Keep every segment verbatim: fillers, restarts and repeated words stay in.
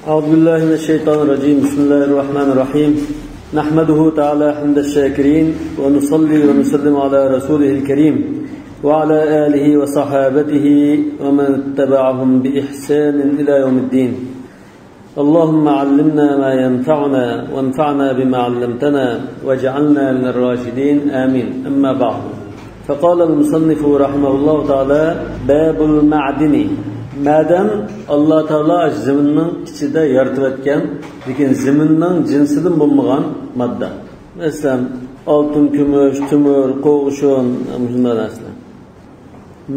أعوذ بالله من الشيطان الرجيم. بسم الله الرحمن الرحيم. نحمده تعالى حمد الشاكرين، ونصلي ونسلم على رسوله الكريم، وعلى آله وصحابته ومن اتبعهم بإحسان إلى يوم الدين. اللهم علمنا ما ينفعنا، وانفعنا بما علمتنا، واجعلنا من الراشدين. آمين. أما بعد. فقال المصنف رحمه الله تعالى: باب المعدن. مەدەن، ئاللا تائالا زېمىننىڭ ئىچىدە يارىتىۋەتكەن، لېكىن زېمىننىڭ جىنسىدىن بولمىغان ماددا. مەسىلەن، ئالتۇن، كۈمۈش، تۆمۈر، قوغۇشۇن، مۇشۇنداق نەرسىلەر.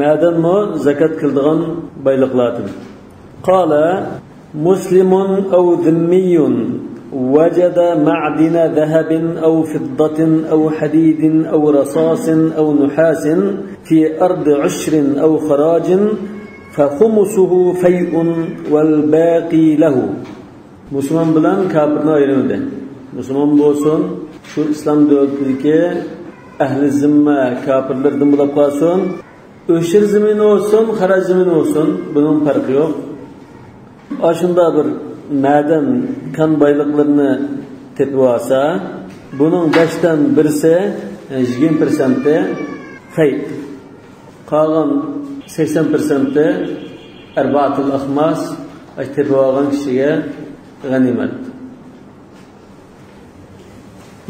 مەدەنمۇ زاكات كېلىدىغان بايلىقلاردىن. قال: مسلم أو ذمي وجد معدن ذهب أو فضة أو حديد أو رصاص أو نحاس في أرض عشر أو خراج فخمسه فيء والباقي له. مۇسۇلمان بىلەن كاپىرنىڭ ئايرىمىدى. مۇسۇلمان بولسۇن، شۇ ئىسلام دۆلىتىدىكى ئەھلى زىممە كاپىرلىرىدىن بولۇپ قالسۇن، ئۆشۈر زېمىنى بولسۇن، خىراج زېمىنى بولسۇن، بۇنىڭ پەرقى يوق. ئاشۇنداق بىر مەدەن، كان بايلىقلىرىنى تېپىۋالسا، بۇنىڭ بەشتىن بىرسى، يەنى يىگىرمە پىرسەنتى فەي. قالغان سەكسەن پىرسەنتى ئەربائەتۇل ئەخماس، تېپىۋالغان كىشىگە غەنىيمەت.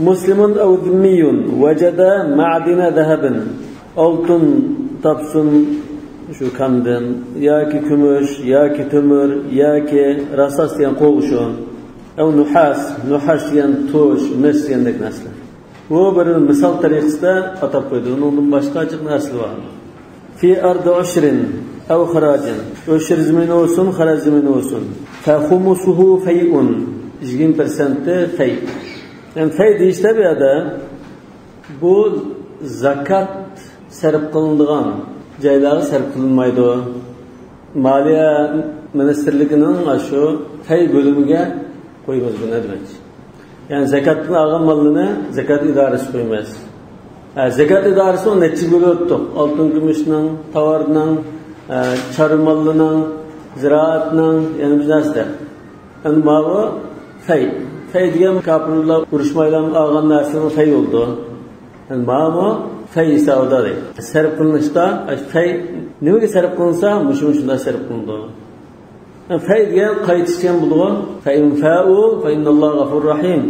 مسلم أو ذمي وجد معدن ذهب. ئالتۇن تاپسۇن، شۇ كاندىن، ياكى كۈمۈش، ياكى تۆمۈر، ياكى راساس دېگەن قوغۇشۇن، ئەۋ نۇھاس، نۇھاس دېگەن تۇش، مىس دېگەندەك نەرسىلەر. بۇ بىر مىسال تەرىقىسىدە ئاتاپ قويدى. ئۇنىڭدىن باشقا جىق نەرسىلەر بار. في أرض عشر أو خراج. ئۆشۈر زېمىنى بولسۇن، خىراج زېمىنى بولسۇن. فخمسه فيء. يىگىرمە پىرسەنتى فەي. يەنى فەي دېيىشتە بۇ يەردە بۇ زاكات سەرپ قىلىنىدىغان جايلارغا سەرپ قىلىنمايدۇ. مالىيە مىنىستىرلىكىنىڭ شۇ فەي بۆلۈمىگە قويىمىز بۇنى دېمەكچى. يەنى زاكاتتىن ئالغان ماللىرىنى زاكات ئىدارىسىگە قويىمىز. ھە، زاكات ئىدارىسىنى نەچچە بۆلۈۋەتتۇق. ئالتۇن، كۈمۈشنىڭ، تاۋارنىڭ، ھە، چارۋا ماللىنىڭ، زىرائەتنىڭ، يەنە بىر نەرسە. ئەمدى ماۋۇ فەي. فەي دېگەن كاپىرلار ئۇرۇشمايلا ئالغان نەرسىنىڭ فەي بولىدۇ. ئەمدى ماۋۇ فەي ھېسابىدا دەيدۇ. سەرپ قىلىنىشتا فەي نېمىگە سەرپ قىلىنسا، مۇشۇ، مۇشۇنداق سەرپ قىلىنىدۇ. فەي دېگەن قايتىش دېگەن بولىدىغۇ. فَإِنْ فَاءُوا فَإِنَّ اللَّهَ غَفُورٌ رَحِيمٌ.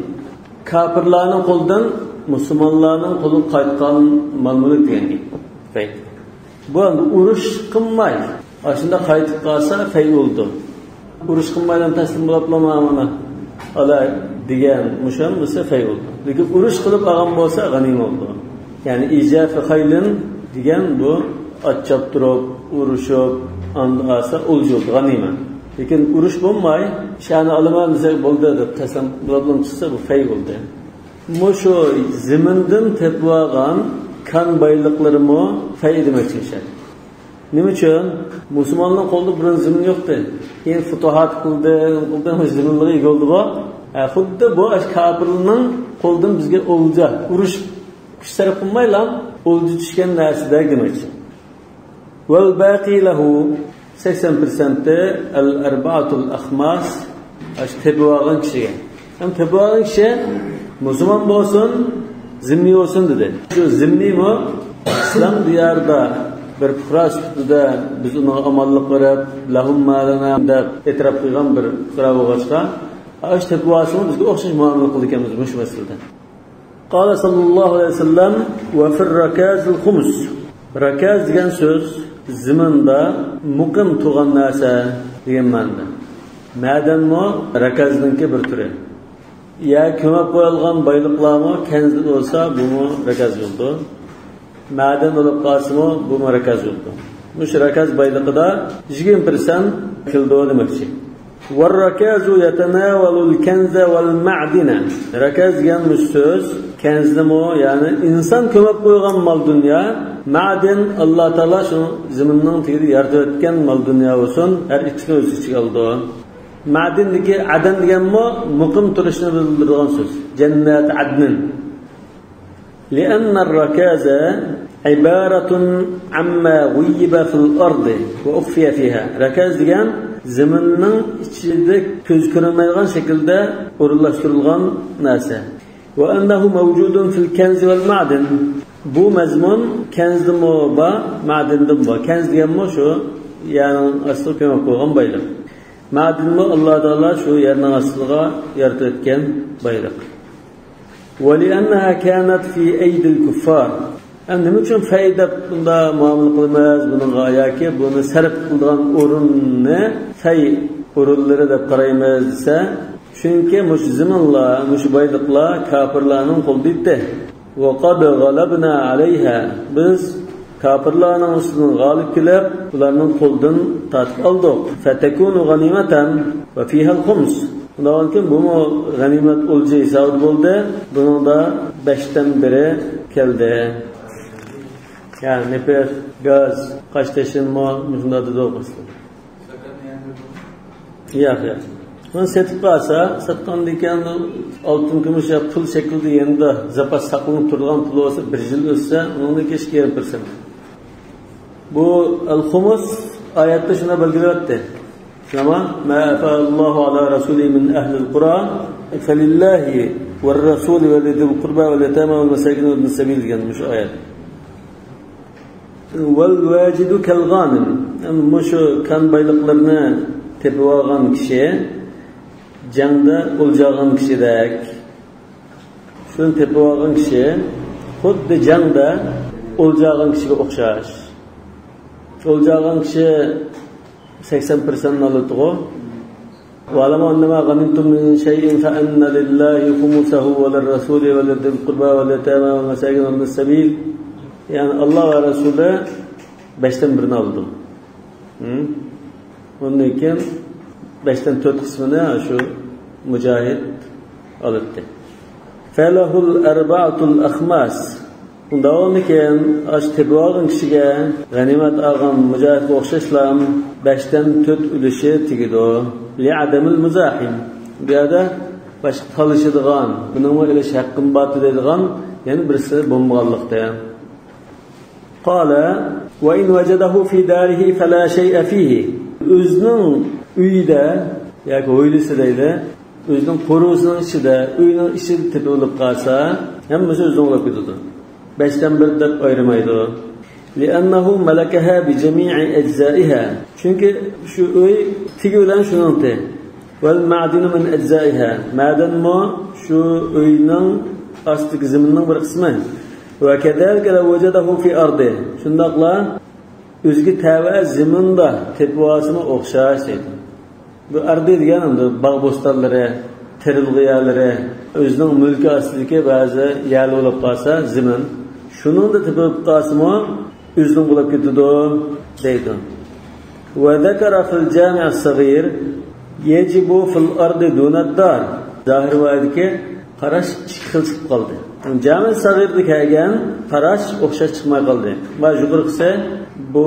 كاپىرلارنىڭ قولىدىن مۇسۇلمانلارنىڭ قولىغا قايتقان مال-مۈلۈك دېگەن گەپ. فەي. بۇ ئەمدى ئۇرۇش قىلماي، ئاشۇنداق قايتىپ قالسا فەي بولىدۇ. ئۇرۇش قىلمايلا تەسلىم بولۇپلا مانا ئالاي دېگەن مۇشۇ بولسا فەي بولىدۇ. لېكىن ئۇرۇش قىلىپ ئالغان بولسا غەنىيمە بولىدۇ. يەنى إيجاف خيل دېگەن بۇ ئات چاپتۇرۇپ، ئۇرۇشۇپ، ئاندىن ئالسا ئولجا بولدى، غەنىيمە. لېكىن ئۇرۇش بولماي، شۇنى ئالىمەن دېسە بولدى دەپ تەسلىم بولۇپلا چىقسا بۇ فەي بولدى. مۇشۇ زېمىندىن تېپىۋالغان كان بايلىقلىرىمۇ فەي دېمەكچى. نېمە ئۈچۈن؟ مۇسۇلماننىڭ قولىدا بۇرۇن زېمىن يوقتى. كېيىن فۇتۇھات قىلدى، قىلدى، زېمىنلىرىغا ئىگە بولدىغۇ. ھە، خۇددى بۇ ئاشۇ كاپىرنىڭ قولىدىن بىزگە ئولجا، ئۇرۇش كۈچ سەرپ قىلمايلا ئولجا چۈشكەن نەرسىدەك دېمەكچى. والباقي له، سەكسەن پىرسەنتى، الأربعة الأخماس، ئاشۇ تېپىۋالغان كىشىگە. ھەم تېپىۋالغان كىشى مۇسۇلمان بولسۇن، زىممىي بولسۇن دېدى. شۇ زىممىيمۇ ئىسلام دىيارىدا بىر پۇقرا سۈپىتىدە بىز ئۇنىڭغا ئامانلىق بېرىپ، لەھۇم مالىنا دەپ ئېتىراپ قىلغان بىر پۇقرا بولغاچقا، ئاشۇ تېپىۋالسىمۇ بىزگە ئوخشاش مۇئامىلە قىلىدىكەنمىز مۇشۇ مەسىلىدە. قال صلى الله عليه وسلم: وفي الركاز الخمس. رەكەز دېگەن سۆز زېمىندا مۇقىم تۇرغان نەرسە دېگەن مەنىدە. مەدەنمۇ رەكەزنىڭكى بىر تۈرى. يا كۆمۈپ قويۇلغان بايلىقلارمۇ كەنزدە بولسا، بۇمۇ رەكەز بولىدۇ. مەدەن بولۇپ قالسىمۇ، بۇمۇ رەكەز بولىدۇ. مۇشۇ رەكەز بايلىقىدا يىگىرمە پىرسەنت كېلىدۇ دېمەكچى. والركاز يتناول الكنز والمعدن. رەكەز دېگەن مۇشۇ سۆز كەنزنىمۇ، يەنى ئىنسان كۆمۈپ قويغان مال دۇنيا، مەدەن، ئاللا تائالا شۇ زېمىننىڭ تېگىدە يارىتىۋەتكەن مال دۇنيا بولسۇن، ھەر ئىككىسىنى ئۆز ئىچىگە ئالىدۇ. مەدەن دېگەن، ئەدەن دېگەنمۇ مۇقىم تۇرۇشنى بىلدۈرىدىغان سۆز. جەننەت ئەدنىن. لأن الركاز عبارة عما غيب في الأرض وأخفي فيها. رەكەز دېگەن زېمىننىڭ ئىچىدە كۆز كۆرۈنمەيدىغان شەكىلدە ئورۇنلاشتۇرۇلغان نەرسە. وأنه موجود في الكنز والمعدن. بۇ مەزمۇن كەنزدىمۇ بار، مەدىندىمۇ بار. كەنز دېگەنمۇ شۇ يەرنىڭ ئاستىغا كۆمۈپ قويغان بايلىق. مەدىنمۇ ئاللا تائالا شۇ يەرنىڭ ئاستىغا يارىتىۋەتكەن بايلىق. ولأنها كانت في أيدي الكفار. ئەمدى نېمە ئۈچۈن فەي دەپ بۇنداق مۇئامىلە قىلىمىز بۇنىڭغا ياكى بۇنى سەرپ قىلىدىغان ئورۇننى فەي ئورۇنلىرى دەپ قارايمىز دېسە، چۈنكى مۇشۇ زېمىنلار، مۇشۇ بايلىقلار كاپىرلارنىڭ قولىدا ئىدى. وقد غلبنا عليها. بىز كاپىرلارنىڭ ئۈستىدىن غالىب كېلىپ، ئۇلارنىڭ قولىدىن تارتىپ ئالدۇق. فتكون غنيمة وفيها الخمس. ئۇنداقتىن كېيىن بۇمۇ غەنىيمەت ئولجا ھېسابىدا بولدى. بۇنىڭدا بەشتىن بىرى كەلدى. يەنى نېفىت، گاز، قاشتېشىنمۇ مۇشۇنداق دېدۇق. ياق، ياق. بۇنى سېتىپ قالسا، ساتقاندىن كېيىن ئالتۇن، كۈمۈش يا پۇل شەكلىدە يېنىدا زاپاس ساقلىنىپ تۇرىدىغان پۇل بولسا، بىر يىل ئۆتسە، ئۇنىڭدىن كېيىن يىگىرمە پىرسەنت. بۇ ئەل-خۇمۇس ئايەتتە شۇنى بەلگىلەۋەتتى. نېمە؟ ما أفاء الله على رسوله من أهل القرى فلله والرسول ولذي القربى واليتامى والمساكين وابن السبيل دېگەن مۇشۇ ئايەت. والواجد كالغانم. مۇشۇ كان بايلىقلىرىنى تېپىۋالغان كىشى جەڭدە ئولجا ئالغان كىشىدەك. شۇنى تېپىۋالغان كىشى خۇددى جەڭدە ئولجا ئالغان كىشىگە ئوخشاش. ئولجا ئالغان كىشى سەكسەن پىرسەنتنى ئالىدىغۇ. واعلموا أنما غنمتم من شيء فأن لله خمسه وللرسول ولذي القربى واليتامى والمساكين وابن السبيل. يەنى ئاللا ۋە رەسۇلى بەشتىن بىرىنى ئالىدۇ. ھە؟ ئۇندىن كېيىن بەشتىن تۆت قىسمىنى شۇ مۇجاھىد ئالاتتى. فله الأربعة الأخماس. ئۇنداق بولغاندىكىن، ئاشۇ تېپىۋالغان كىشىگە غەنىيمەت ئالغان مۇجاھىدقا ئوخشاشلا بەشتىن تۆت ئۈلۈشى تېگىدۇ. لعدم المزاحم. بۇ يەردە باشقا تالىشىدىغان، بۇنىڭمۇ ئېلىش ھەققىم بار دەيدىغان يەنە بىرسى بولمىغانلىقتا. قال، وإن وجده في داره فلا شيء فيه. ئۆزىنىڭ ئۆيىدە ياكى ھويلىسى دەيلى، ئۆزىنىڭ قورۇسىنىڭ ئىچىدە، ئۆيىنىڭ ئىچىدە تېپىلىپ قالسا، ھەممىسى ئۆزىنىڭ بولۇپ كېتىدۇ. بەشتىن بىر دەپ ئايرىمايدۇ. لأنه ملكها بجميع أجزائها. چۈنكى شۇ ئۆي تېگى بىلەن شۇنىڭتى. والمعدن من أجزائها. مەدەنمۇ شۇ ئۆينىڭ ئاستىدىكى زېمىننىڭ بىر قىسمى. وكذلك لو وجده في أرضه. شۇنداقلا ئۆزىگە تەۋە زېمىندا تېپىۋالسىمۇ ئوخشاش دەيدۇ. بۇ ئەردى دېگەن ئەمدى باغ بوستانلىرى، تېرىلغۇ يەرلىرى، ئۆزىنىڭ مۈلكى ئاستىدىكى بەزى يەرلەر بولۇپ قالسا زېمىن، شۇنىڭدا تېپىلىپ قالسىمۇ ئۆزىنىڭ بولۇپ كېتىدۇ دەيدۇ. وذكر في الجامع الصغير يجب في الأرض دون الدار. زاھىر رىۋايەتتىكى قاراش ئىككى خىل چىقىپ قالدى. جامە سەغىردە كەلگەن قاراش ئوخشاش چىقماي قالدى. مانا يۇقىرىقىسى بۇ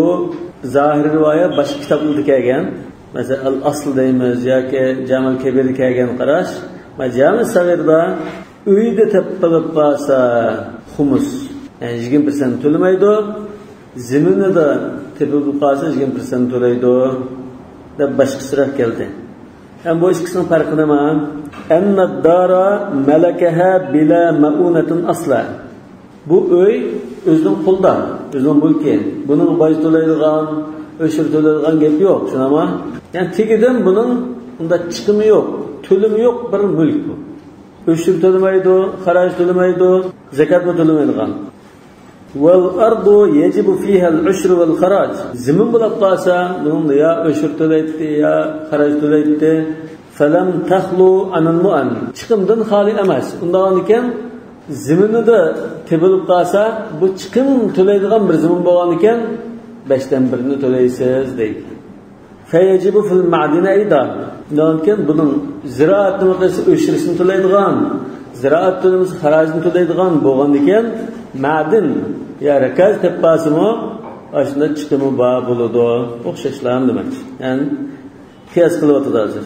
زاھىر رىۋايە باشقا كىتابلاردا كەلگەن. مەسىلەن، ئەل ئەسل دەيمىز ياكى جامەل كەبىردە كەلگەن قاراش. مانا جامە سەغىردە ئۆيدە تېپىلىپ قالسا خۇمۇس، يەنى يىگىرمە پىرسەنت تۆلىمەيدۇ. زېمىنىدا تېپىلىپ قالسا يىگىرمە پىرسەنت تۆلەيدۇ دەپ باشقىچىراق كەلدى. ھەم بۇ ئىككىسىنىڭ پەرقى نېمە؟ أن الدار ملكها بلا مؤونة أصلا. بۇ ئۆي ئۆزىنىڭ قولىدا، ئۆزىنىڭ مۈلكى. بۇنىڭغا باج تۆلەيدىغان، ئۆشۈر تۆلەيدىغان گەپ يوق، شۇنداقمۇ؟ يەنى تېگىدىن بۇنىڭ ئۇنداق چىقىمى يوق، تۆلىمى يوق بىر مۈلۈك بۇ. ئۆشۈر تۆلىمەيدۇ، خەرەج تۆلىمەيدۇ، زاكاتمۇ تۆلىمەيدىغان. والأرض يجب فيها العشر والخراج. زېمىن بولۇپ قالسا، بۇنىڭدا يا ئۆشۈر تۆلەيتتى، يا خەرەج تۆلەيتتى. فلم تخل عن المؤن. چىقىمدىن خالىي ئەمەس. ئۇنداقكەن، زېمىنىدا تېپىلىپ قالسا، بۇ چىقىم تۆلەيدىغان بىر زېمىن بولغانىكەن، بەشتىن بىرىنى تۆلەيسىز، دەيدۇ. فيجب في المعدن أيضا. ئۇنداقكەن، بۇنىڭ زىرائەتنىڭ قىلسا ئۆشۈرىسىنى تۆلەيدىغان، زىرائەت تۆلىمىسە خەراجنى تۆلەيدىغان بولغاندىكەن، مەدىن يا رىكاز تېپىپ قالسىمۇ، ئاشۇنداق چىقىمى بار بولىدۇ. ئوخشاشلا دېمەكچى. يەنى قىياس قىلىۋاتىدۇ ھازىر.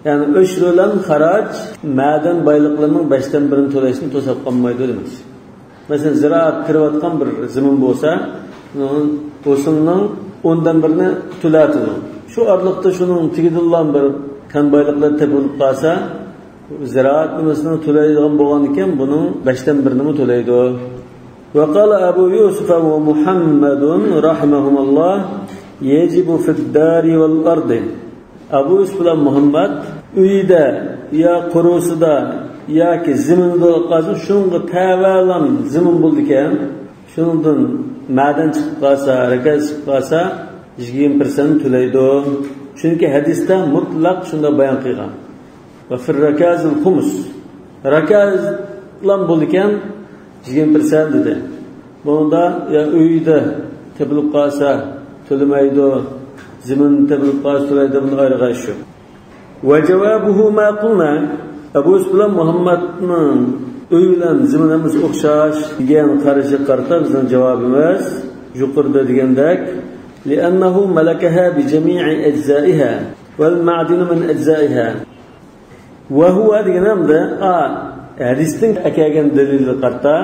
يەنى ئۆشۈر بىلەن خەراج مەدەن بايلىقلىرىنىڭ بەشتىن بىرىنى تۆلەشنى توساپ قالمايدۇ دېمەكچى. مەسىلەن، زىرائەت كىرىۋاتقان بىر زېمىن بولسا، ھوسۇلنىڭ ئوندىن بىرىنى تۆلەۋاتىدۇ. شۇ ئارىلىقتا شۇنىڭ تېگىدىنلا بىر كان بايلىقلار تېپىلىپ قالسا، زىرائەت نېمىسىنى تۆلەيدىغان بولغاندىكىن، بۇنىڭ بەشتىن بىرىنىمۇ تۆلەيدۇ. وقال أبو يوسف ومحمد رحمهما الله: يجب في الدار والأرض. ئەبۇ يۈسۈپ بىلەن مۇھەممەد ئۆيىدە يا قورۇسىدا ياكى زېمىنىدا قالسا، شۇنىڭغا تەۋەلام زېمىن بولىدىكەن، شۇنىڭدىن مەدەن چىقىپ قالسا، رەكەز چىقىپ قالسا، يىگىرمە پىرسەنت تۆلەيدۇ. چۈنكى ھەدىستە مۇتلەق شۇنداق بايان قىلغان. وفي الركاز الخمس. رەكەزلام بولىدىكەن، يىگىرمە پىرسەنت دېدى. بۇنىڭدا يا ئۆيىدە تېپىلىپ قالسا تۆلىمەيدۇ، زېمىن تېپىلىپ قالسا تۆلەيدۇ، بۇنى ئايرىغان ئىش يوق. وجوابه ما قلنا. ئەبۇ يۈسۈپ بىلەن مۇھەممەدنىڭ ئۆي بىلەن زېمىن ھەممىسى ئوخشاش دېگەن قارىشىغا قارىتا بىزنىڭ جاۋابىمىز يۇقىرىدا دېگەندەك، لأنه ملكها بجميع أجزائها والمعدن من أجزائها. وهو دېگەن ھەمدە، ئا، ھەدىستىن ئەكەلگەن دەلىلگە قارىتا،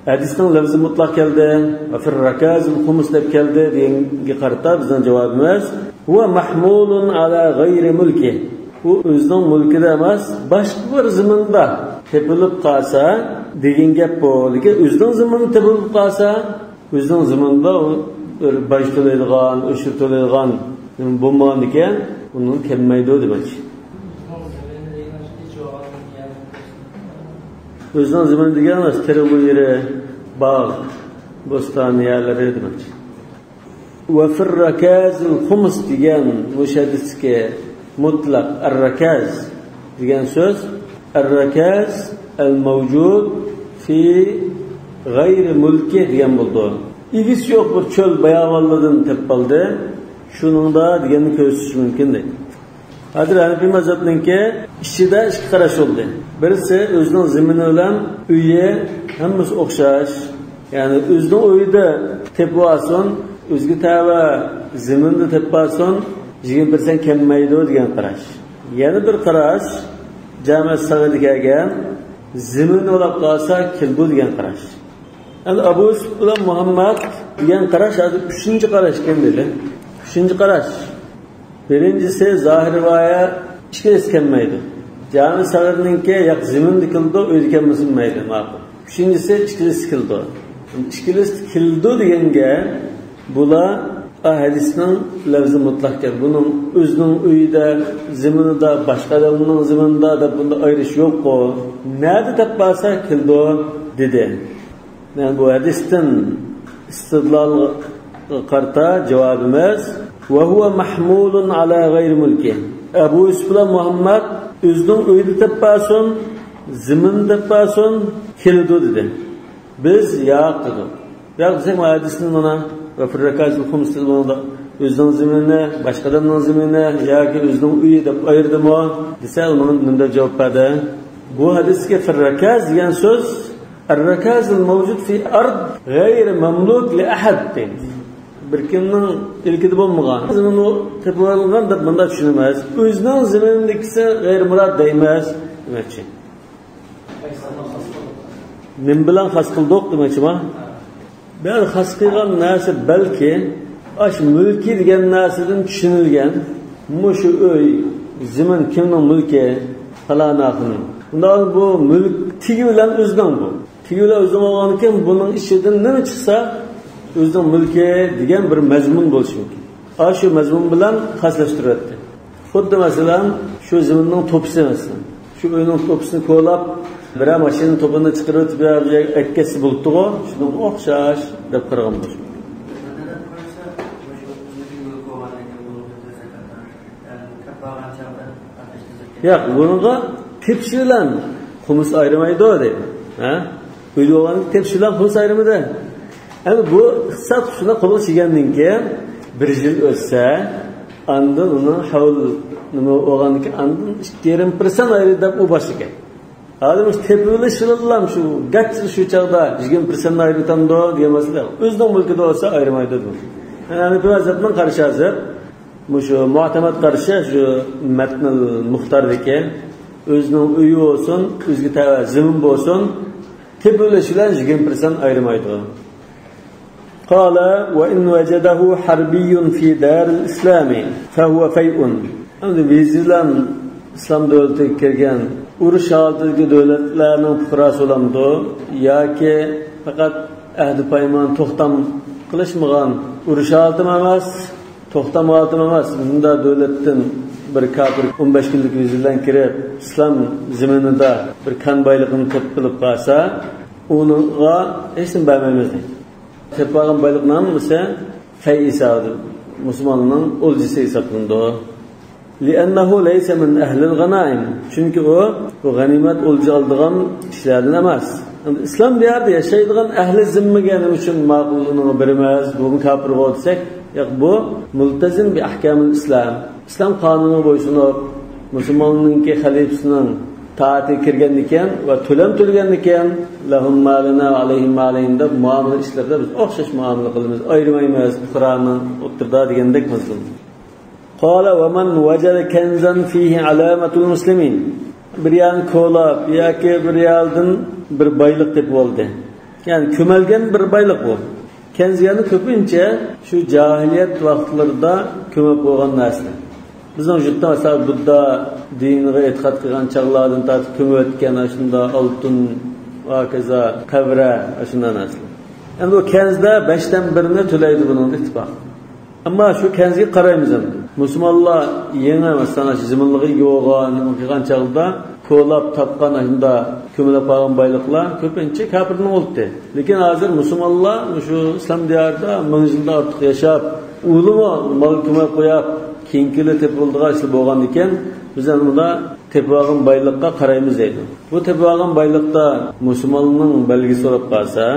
ھەدىسنىڭ لەفزى مۇتلەق كەلدى، وفي الركاز الخمس دەپ كەلدى دېگەنگە قارىتا بىزنىڭ جاۋابىمىز، هو محمول على غير ملكه. ئۇ ئۆزىنىڭ مۈلكىدە ئەمەس، باشقا بىر زېمىندا تېپىلىپ قالسا دېگەن گەپ بۇ. لېكىن ئۆزىنىڭ زېمىنىدا تېپىلىپ قالسا، ئۆزىنىڭ زېمىنىدا ئۇ بىر باج تۆلەيدىغان، ئۆشۈر تۆلەيدىغان نېمە بولمىغاندىكىن، ئۇنىڭ كەلمەيدۇ دېمەكچى. ئۆزىنىڭ زېمىنى دېگەن تېرىلغۇ يېرى، باغ، بوستان يەرلىرى دېمەكچى. وفي الركاز الخمس دېگەن مۇشۇ ھەدىستىكى مۇتلەق الركاز دېگەن سۆز، الركاز الموجود في غير ملكه دېگەن بولىدۇ. ئىگىسى يوق بىر چۆل باياۋانلاردىن تېپىپ ئالدى، شۇنىڭدا دېگەننى كۆرسىتىش مۇمكىن دەيدۇ. ھازىر ھەنەفىي مەزھەپنىڭكى ئىچىدە ئىككى قاراش بولدى. بىرسى ئۆزىنىڭ زېمىنى بىلەن ئۆيى ھەممىسى ئوخشاش. يەنى ئۆزىنىڭ ئۆيىدە تېپىۋالسۇن، ئۆزىگە تەۋە زېمىندا تېپىۋالسۇن، يىگىرمە پىرسەنت كەلمەيدۇ دېگەن قاراش. يەنە بىر قاراش، جامە سەغىدە كەلگەن، زېمىننى ئولاپ قالسا كېلىدۇ دېگەن قاراش. ئەمدى ئەبۇ يۈسۈپ بىلەن مۇھەممەد دېگەن قاراش ھازىر ئۈچىنچى قاراش ئىكەن دېدى. ئۈچىنچى قاراش. بىرىنچىسى زاھىر رىۋايە ئىككىلىسى كەلمەيدۇ. جامى سەغىرنىڭكى ياق زېمىندا كېلىدۇ، ئۆيدە كەلمىسە مەيلى، ماقۇل. ئۈچىنچىسى ئىككىلىسى كېلىدۇ. ئىككىلىسى كېلىدۇ دېگەنگە بۇلار، ئا، ھەدىسنىڭ لەۋزى مۇتلەق ئىكەن. بۇنىڭ ئۆزىنىڭ ئۆيىدە، زېمىنىدا، باشقا ئادەمنىڭ زېمىنىدا دەپ بۇندا ئايرىش يوققۇ. نەدە دەپ بارسا كېلىدۇ دېدى. يەنى بۇ ھەدىستىن ئىستىدلالغا قارىتا جاۋابىمىز، وهو محمول على غير ملكه. ئەبۇ يۈسۈپ بىلەن مۇھەممەد ئۆزىنىڭ ئۆيىدە دەپ بارسۇن، زېمىندا دەپ بارسۇن، كېلىدۇ دېدى. بىز ياق دېدۇق. ياق دېسەك، مانا ھەدىستىن مانا، وفي الركاز الخمس دېدى بۇنىڭدا. ئۆزىنىڭ زېمىنى، باشقا ئادەمنىڭ زېمىنى ياكى ئۆزىنىڭ ئۆيى دەپ ئايرىدىمۇ دېسە، ئۇنىڭ نېمە دەپ جاۋاب بەردى؟ بۇ ھەدىستىكى في الركاز دېگەن سۆز، الركاز الموجود في أرض غير مملوك لأحد دەيمىز. بىر كىمنىڭ ئىلكىدە بولمىغان، زېمىنى تېپىۋالغان دەپ مۇنداق چۈشىنىمىز. ئۆزىنىڭ زېمىنىدىكىسى غەيرىي مۇراد دەيمىز دېمەكچى. نېمە بىلەن خاس قىلدۇق دېمەكچىما؟ بەل خاس قىلغان نەرسە بەلكى ئاشۇ مۈلكى دېگەن نەرسىدىن چۈشىنىلگەن. مۇشۇ ئۆي، زېمىن كىمنىڭ مۈلكى؟ پالاناخۇنىڭ. ئۇنداق بۇ مۈلك تېگى بىلەن ئۆزىنىڭ بۇ. تېگى بىلەن ئۆزىنىڭ بولغاندىكىن بۇنىڭ ئىچىدىن نېمە چىقسا ئۆزىنىڭ مۈلكى دېگەن بىر مەزمۇن بولۇشى مۇمكىن. ئاشۇ مەزمۇن بىلەن خاسلاشتۇرۇۋەتتى. خۇددى مەسىلەن، شۇ زېمىننىڭ توپىسى مەسىلەن. شۇ ئۆينىڭ توپىسىنى كولاپ، بىرەر ماشىنا توپىنى چىقىرىۋېتىپ، بىر يەرگە ئەكەتسە بولۇپتىغۇ، شۇنىڭغا ئوخشاش دەپ قارىغان بولۇش مۇمكىن. ياق، بۇنىڭغا تېپىش بىلەن خۇمۇس ئايرىمايدۇ دەيدۇ. ھە؟ ئۆيدە بولغاندا تېپىش بىلەن خۇمۇس ئايرىمىدى. ئەمدى بۇ ئىقتىساد قۇرۇلۇشىنى قولغا كەلگەندىن كېيىن بىر يىل ئۆتسە، ئاندىن ئۇنىڭ ھەۋل نېمە بولغاندىن كېيىن ئاندىن ئىككى يېرىم پىرسەنت ئايرىدى دەپ ئۇ باشلىغان. ھازىر مۇشۇ تېپىۋېلىش بىلەنلا شۇ گەچ شۇ چاغدا يىگىرمە پىرسەنت ئايرىۋېتەمدۇ دېگەن مەسىلە. ئۆزىنىڭ مۈلكىدە بولسا ئايرىمايدۇ دېمەكچى. يەنى ھەنەفىي مەزھەپنىڭ قارىشى ھازىر مۇشۇ مۇئتەمەد قارىشى شۇ مەتنىل مۇختاردىكى ئۆزىنىڭ ئۆيى بولسۇن، ئۆزىگە تەۋە زېمىن بولسۇن، تېپىۋېلىش بىلەن يىگىرمە پىرسەنت ئايرىمايدۇ. قال: وإن وجده حربي في دار الإسلام فهو فيء. ئەمدى ۋىزا بىلەن ئىسلام دۆلىتىگە كىرگەن ئۇرۇش ھالىتىدىكى دۆلەتلەرنىڭ پۇقراسى بولامدۇ ياكى پەقەت ئەھدى پايمان توختام قىلىشمىغان، ئۇرۇش ھالىتىمۇ ئەمەس، توختام ھالىتىمۇ ئەمەس، مۇشۇنداق دۆلەتتىن بىر كاپىر ئون بەش كۈنلۈك ۋىزا بىلەن كىرىپ ئىسلام زېمىنىدا بىر كان بايلىقىنى تېپىپ قالسا، ئۇنىڭغا ھېچنېمە بەرمەيمىز دەيدۇ. تېپىۋالغان بايلىقنىڭ ھەممىسى فەي ھېسابىدا، مۇسۇلماننىڭ ئولجىسى ھېسابلىنىدۇ. لأنه ليس من أهل الغنائم. چۈنكى ئۇ، ئۇ غەنىيمەت ئولجا ئالىدىغان كىشىلەردىن ئەمەس. ئەمدى ئىسلام دىيارىدا ياشايدىغان ئەھلى زىممىگە نېمە ئۈچۈن ماقۇل ئۇنىڭغا بېرىمىز، بۇمۇ كاپىر بولدى دېسەك، ياق، بۇ مۇلتەزىم بىئەھكامىل ئىسلام. ئىسلام قانۇنىغا بويسۇنۇپ، مۇسۇلماننىڭكى خەلىپىسىنىڭ تائىتىگە كىرگەندىكىن ۋە تۆلەم تۆلىگەندىكىن، لەھۇم ما لەنا ۋە ئەلەيھىم ما ئەلەيھىم دەپ مۇئامىلە ئىشلىرىدا بىز ئوخشاش مۇئامىلە قىلىمىز، ئايرىمايمىز پۇقرانىڭ ئوتتۇرىدا دېگەندەك مەزمۇن. قال: ومن وجد كنزا فيه علامة المسلمين. بىر يەرنى كولاپ ياكى بىر يەردىن بىر بايلىق تېپىۋالدى. يەنى كۆمەلگەن بىر بايلىق بۇ. كەنز دېگەننى كۆپىنچە شۇ جاھىلىيەت ۋاقىتلىرىدا كۆمۈپ قويغان نەرسىلەر. بىزنىڭ يۇرتتا، مەسىلەن، بۇددا دىنىغا ئېتىقاد قىلغان چاغلاردىن تارتىپ كۆمۈۋەتكەن ئاشۇنداق ئالتۇن، ھاكازا، قەبرە، ئاشۇنداق نەرسىلەر. ئەمدى ئۇ كەنزدە بەشتىن بىرىنى تۆلەيدۇ بۇنىڭدا ئىتتىپاق. ئەمما شۇ كەنزگە قارايمىز ئەمدى. مۇسۇلمانلار يېڭى، مەسىلەن، ئاشۇ زېمىنلىقى يوغان قىلغان چاغدا كولاپ تاپقان ئاشۇنداق كۆمۈلۈپ قالغان بايلىقلار كۆپىنچە كاپىرنىڭ بولدى. لېكىن ھازىر مۇسۇلمانلار شۇ ئىسلام دىيارىدا مىڭ يىلدىن ئارتۇق ياشاپ، ئۇلىمۇ مال كۆمۈپ قويۇپ، كېيىنكىلى تېپىلىدىغان ئىشلار بولغاندىكىن، بىز ئەمدى مۇندا تېپىۋالغان بايلىققا قارايمىز دەيدۇ. بۇ تېپىۋالغان بايلىقتا مۇسۇلماننىڭ بەلگىسى بولۇپ قالسا،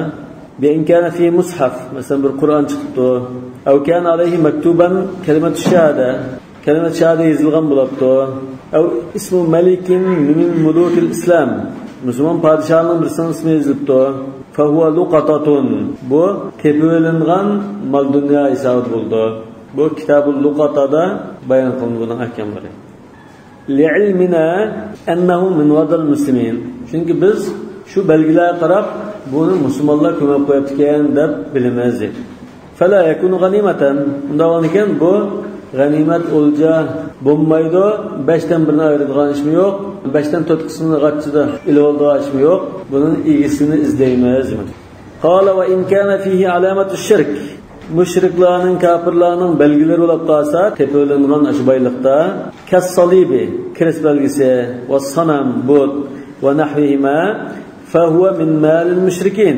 بىئىن كان فى مۇسھەف، مەسىلەن، بىر قۇرئان چىقىپتۇ. ئەۋ كان ئەلەيھى مەكتۇبەن كەلىمەتۇ شاھادە، كەلىمەتۇ شاھادە يېزىلغان بولۇپتۇ. ئەۋ ئىسمۇ مەلىكىن مىن مۇلۇكىل ئىسلام، مۇسۇلمان پادىشاھىنىڭ بىرسىنىڭ ئىسمى يېزىلىپتۇ. فەھۇۋە لۇقەتەتۇن، بۇ تېپىۋېلىنغان مال دۇنيا ھېسابىدا بولىدۇ. بۇ كىتابۇل لۇقەتەدا بايان قىلىنىدۇ بۇنىڭ ئەھكاملىرى. لعلمنا أنه من غدر المسلمين. چۈنكى بىز شۇ بەلگىلەرگە قاراپ، بۇنى مۇسۇلمانلار كۆمۈپ قويۇپتىكەن دەپ بىلىمىز. فلا يكون غنيمة. ئۇنداق بولغاندىكىن بۇ غەنىيمەت ئولجا بولمايدۇ. بەشتىن بىرىنى ئايرىدىغان ئىشمۇ يوق. بەشتىن تۆت قىسمىنى غاچچىدا ئېلىۋالىدىغان ئىشمۇ يوق. بۇنىڭ ئىگىسىنى ئىزدەيمىز. قال وإن كان فيه علامة الشرك. مۇشرىكلارنىڭ، كاپىرلارنىڭ بەلگىلىرى بولۇپ قالسا، تېپىۋېلىنغان ئاشۇ بايلىقتا، كالصليب، كرېست بەلگىسى، والصنم، بۇت، ونحوهما، فهو من مال المشركين.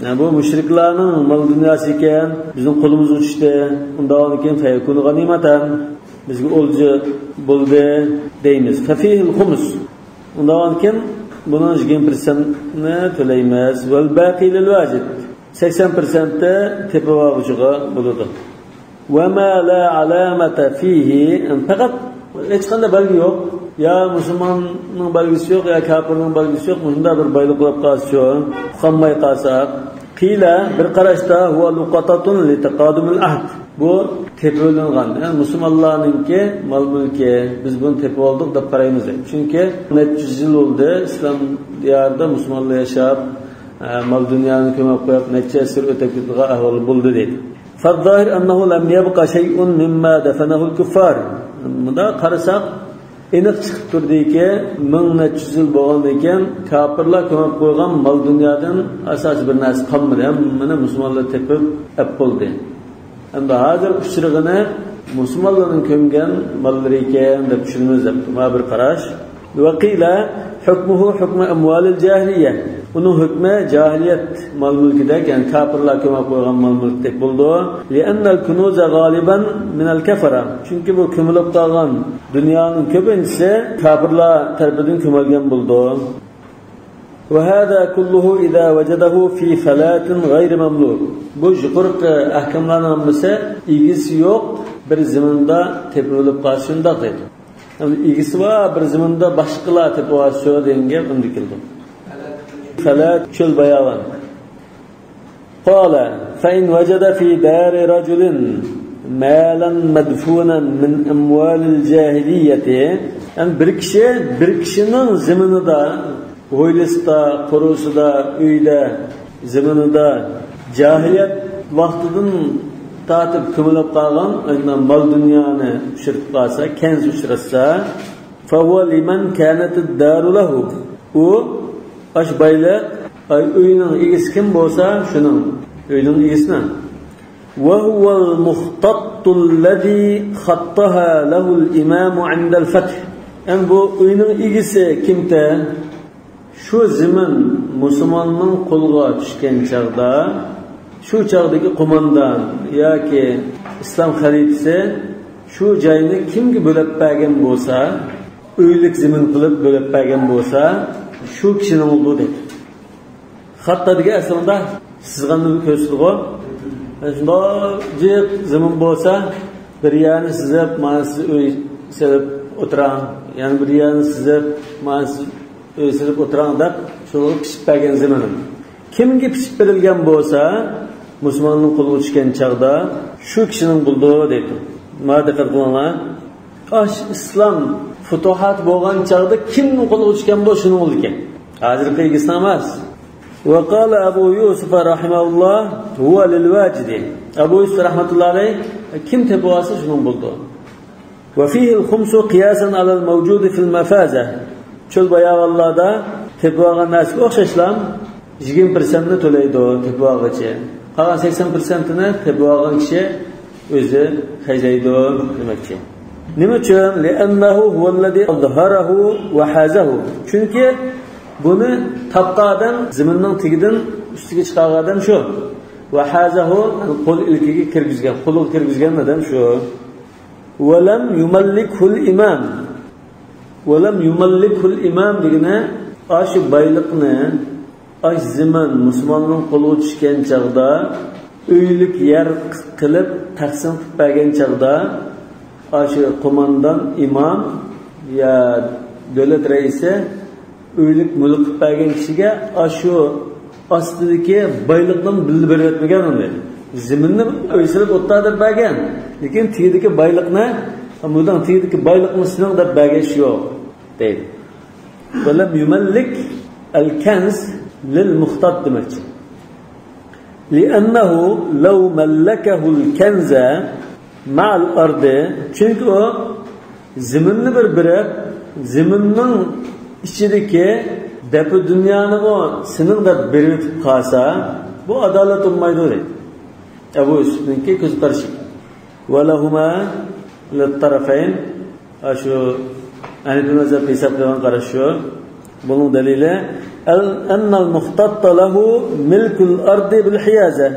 يەنى بۇ مۇشرىكلارنىڭ مال دۇنياسى ئىكەن، بىزنىڭ قولىمىزغا چۈشتى. ئۇنداق بولغاندىكىن فيكون غنيمة. بىزگە ئولجا بولدى دەيمىز. ففيه الخمس. ئۇنداق بولغاندىكىن بۇنىڭ يىگىرمە پىرسەنتنى تۆلەيمىز. والباقي للواجد. سەكسەن پىرسەنتى تېپىۋالغۇچىغا بولىدۇ. وما لا علامة فيه، پەقەت ھېچقانداق بەلگە يوق. يا مۇسۇلماننىڭ بەلگىسى يوق، يا كاپىرنىڭ بەلگىسى يوق. مۇشۇنداق بىر بايلىق بولۇپ قالسىچۇ، ئۇقالماي قالساق. قىيلە، بىر قاراشتا، هو لقطة لتقادم العهد. بۇ تېپىۋېلىنغان، يەنى مۇسۇلمانلارنىڭكى مال-مۈلكى، بىز بۇنى تېپىۋالدۇق دەپ قارايمىز دەيدۇ. چۈنكى نەچچە يۈز يىل بولدى ئىسلام دىيارىدا مۇسۇلمانلار ياشاپ، ئە، مال-دۇنيانى كۆمۈپ قويۇپ، نەچچە ئەسىر ئۆتۈپ كېتىدىغان ئەھۋال بولدى دەيدۇ. فالظاهر أنه لم يبق شيء مما دفنه الكفار. مۇنداق قارىساق، ئېنىق چىقىپ تۇردىكى، مىڭ نەچچە يۈز يىل بولغاندىن كېيىن كاپىرلار كۆمۈپ قويغان مال-دۇنيادىن ئاساسىي بىر نەرسە قالمىدى. ھەممىنى مۇسۇلمانلار تېپىپ ئەپ بولدى. ئەمدى ھازىر ئۇچرىغىنى مۇسۇلمانلارنىڭ كۆمگەن ماللىرى ئىكەن دەپ چۈشىنىمىز دەپتۇ. مانا بىر قاراش. وقيل حكمه حكم أموال الجاهلية. ئۇنىڭ ھۆكمى جاھىلىيەت مال-مۈلكىدەك، يەنى كاپىرلار كۆمۈپ قويغان مال-مۈلكتەك بولىدۇ. لأن الكنوز غالبا من الكفرة. چۈنكى بۇ كۆمۈلۈپ قالغان دۇنيانىڭ كۆپىنچىسى كاپىرلار تەرىپىدىن كۆمۈلگەن بولىدۇ. وهذا كله إذا وجده في فلاة غير مملوك. بۇ يۇقىرىقى ئەھكاملارنىڭ ھەممىسى ئىگىسى يوق بىر زېمىندا تېپىۋېلىپ قالسا شۇنداق دەيدۇ. يەنى ئىگىسى بار بىر زېمىندا باشقىلار تېپىۋالسا دېگەن گەپ ئەمدى كېلىدۇ. فلات، چۆل باياۋان. قال فإن وجد في دار رجل مالا مدفونا من أموال الجاهلية. يەنى بىر كىشى، بىر كىشىنىڭ زېمىنىدا، ھويلىسىدا، قورۇسىدا، ئۆيىدە، زېمىنىدا جاھىلىيەت ۋاقتىدىن تارتىپ كۆمۈلۈپ قالغان، ئاندىن مال-دۇنيانى ئۇچرىتىپ قالسا، كەنز ئۇچراتسا، فهو لمن كانت الدار له. ئۇ، ئاشۇ بايلىق، ئاي، ئۆينىڭ ئىگىسى كىم بولسا، شۇنىڭ، ئۆينىڭ ئىگىسىنىڭ. وهو المخطط الذي خطها له الإمام عند الفتح. ئەمدى بۇ ئۆينىڭ ئىگىسى كىمتە؟ شۇ زېمىن مۇسۇلماننىڭ قولىغا چۈشكەن چاغدا، شۇ چاغدىكى قوماندان ياكى ئىسلام خەلىپىسى شۇ جاينى كىمگە بۆلۈپ بەرگەن بولسا، ئۆيلۈك زېمىن قىلىپ بۆلۈپ بەرگەن بولسا، شۇ كىشىنىڭ بولىدۇ دەيدۇ. خەتتا دېگەن ئەسلىدە سىزغاننى كۆرسىتىدىغۇ. شۇنداق جىق زېمىن بولسا، بىر يەرنى سىزىپ، مانا سىز ئۆي سېلىپ ئولتۇراڭ، يەنە بىر يەرنى سىزىپ، مانا سىز ئۆي سېلىپ ئولتۇراڭ دەپ، شۇنىڭغا پىچىپ بەرگەن زېمىنىم. كىمگە پىچىپ بېرىلگەن بولسا، مۇسۇلماننىڭ قولىغا چۈشكەن چاغدا شۇ كىشىنىڭ بولىدۇ دەيدۇ. مانا دىققەت قىلىڭلار. ئاش ئىسلام پۇتۇھات بولغان چاغدا كىمنىڭ قولىغا چۈشكەن بولسا شۇنىڭ بولىدىكەن. ھازىرقى ئىگىسىنىڭ ئەمەس. وقال أبو يوسف رحمه الله هو للواجد. ئەبۇ يۈسۈپ رەھمەتۇللا ئەلەيھ، كىم تېپىۋالسا شۇنىڭ بولىدۇ. وفيه الخمس قياسا على الموجود في المفازة. چۆل باياۋانلاردا تېپىۋالغان نەرسىگە ئوخشاشلا يىگىرمە پىرسەنتنى تۆلەيدۇ تېپىۋالغۇچى. قالغان سەكسەن پىرسەنتىنى تېپىۋالغان كىشى ئۆزى خەجلەيدۇ دېمەكچى. نېمە ئۈچۈن؟ لأنه هو الذي أظهره وحازه. چۈنكى بۇنى تاپقان ئادەم، زېمىننىڭ تېگىدىن ئۈستىگە چىقارغان ئادەم شۇ. وحازه، قول ئىلكىگە كىرگۈزگەن، قولىغا كىرگۈزگەن ئادەم شۇ. ولم يملكه الإمام. ولم يملكه الإمام دېگىنى، ئاشۇ بايلىقنى، ئاشۇ زېمىن مۇسۇلماننىڭ قولىغا چۈشكەن چاغدا ئۆيلۈك يەر قىلىپ تەقسىم قىلىپ بەرگەن چاغدا، ئاشۇ قوماندان، ئىمام يا دۆلەت رەئىسى ئۆيلۈك مۈلۈك قىلىپ بەرگەن كىشىگە ئاشۇ ئاستىدىكى بايلىقنى بىللە بېرىۋەتمىگەن ئۇنى. زېمىننى ئۆي سېلىپ ئولتۇر دەپ بەرگەن. لېكىن تېگىدىكى بايلىقنى، بۇنىڭ تېگىدىكى بايلىقنى سېنىڭ دەپ بەرگەن ئىش يوق، دەيدۇ. ولم يملك الكنز للمخطط دېمەكچى. لأنه لو ملكه الكنز مع الأرض، چۈنكى ئۇ زېمىننى بىر بېرىپ، زېمىننىڭ ئىچىدىكى دەپە دۇنيانىمۇ سېنىڭ دەپ بېرىۋېتىپ قالسا، بۇ ئادالەت بولمايدۇ دەيدۇ. ئەبۇ يۈسۈپنىڭكى كۆز قارىشى. ولهما للطرفين. ئاشۇ ھەنىفىي مەزھەپ ھېساب قىلغان قاراش شۇ. بۇنىڭ دەلىلى، أن المخطط له ملك الأرض بالحيازة.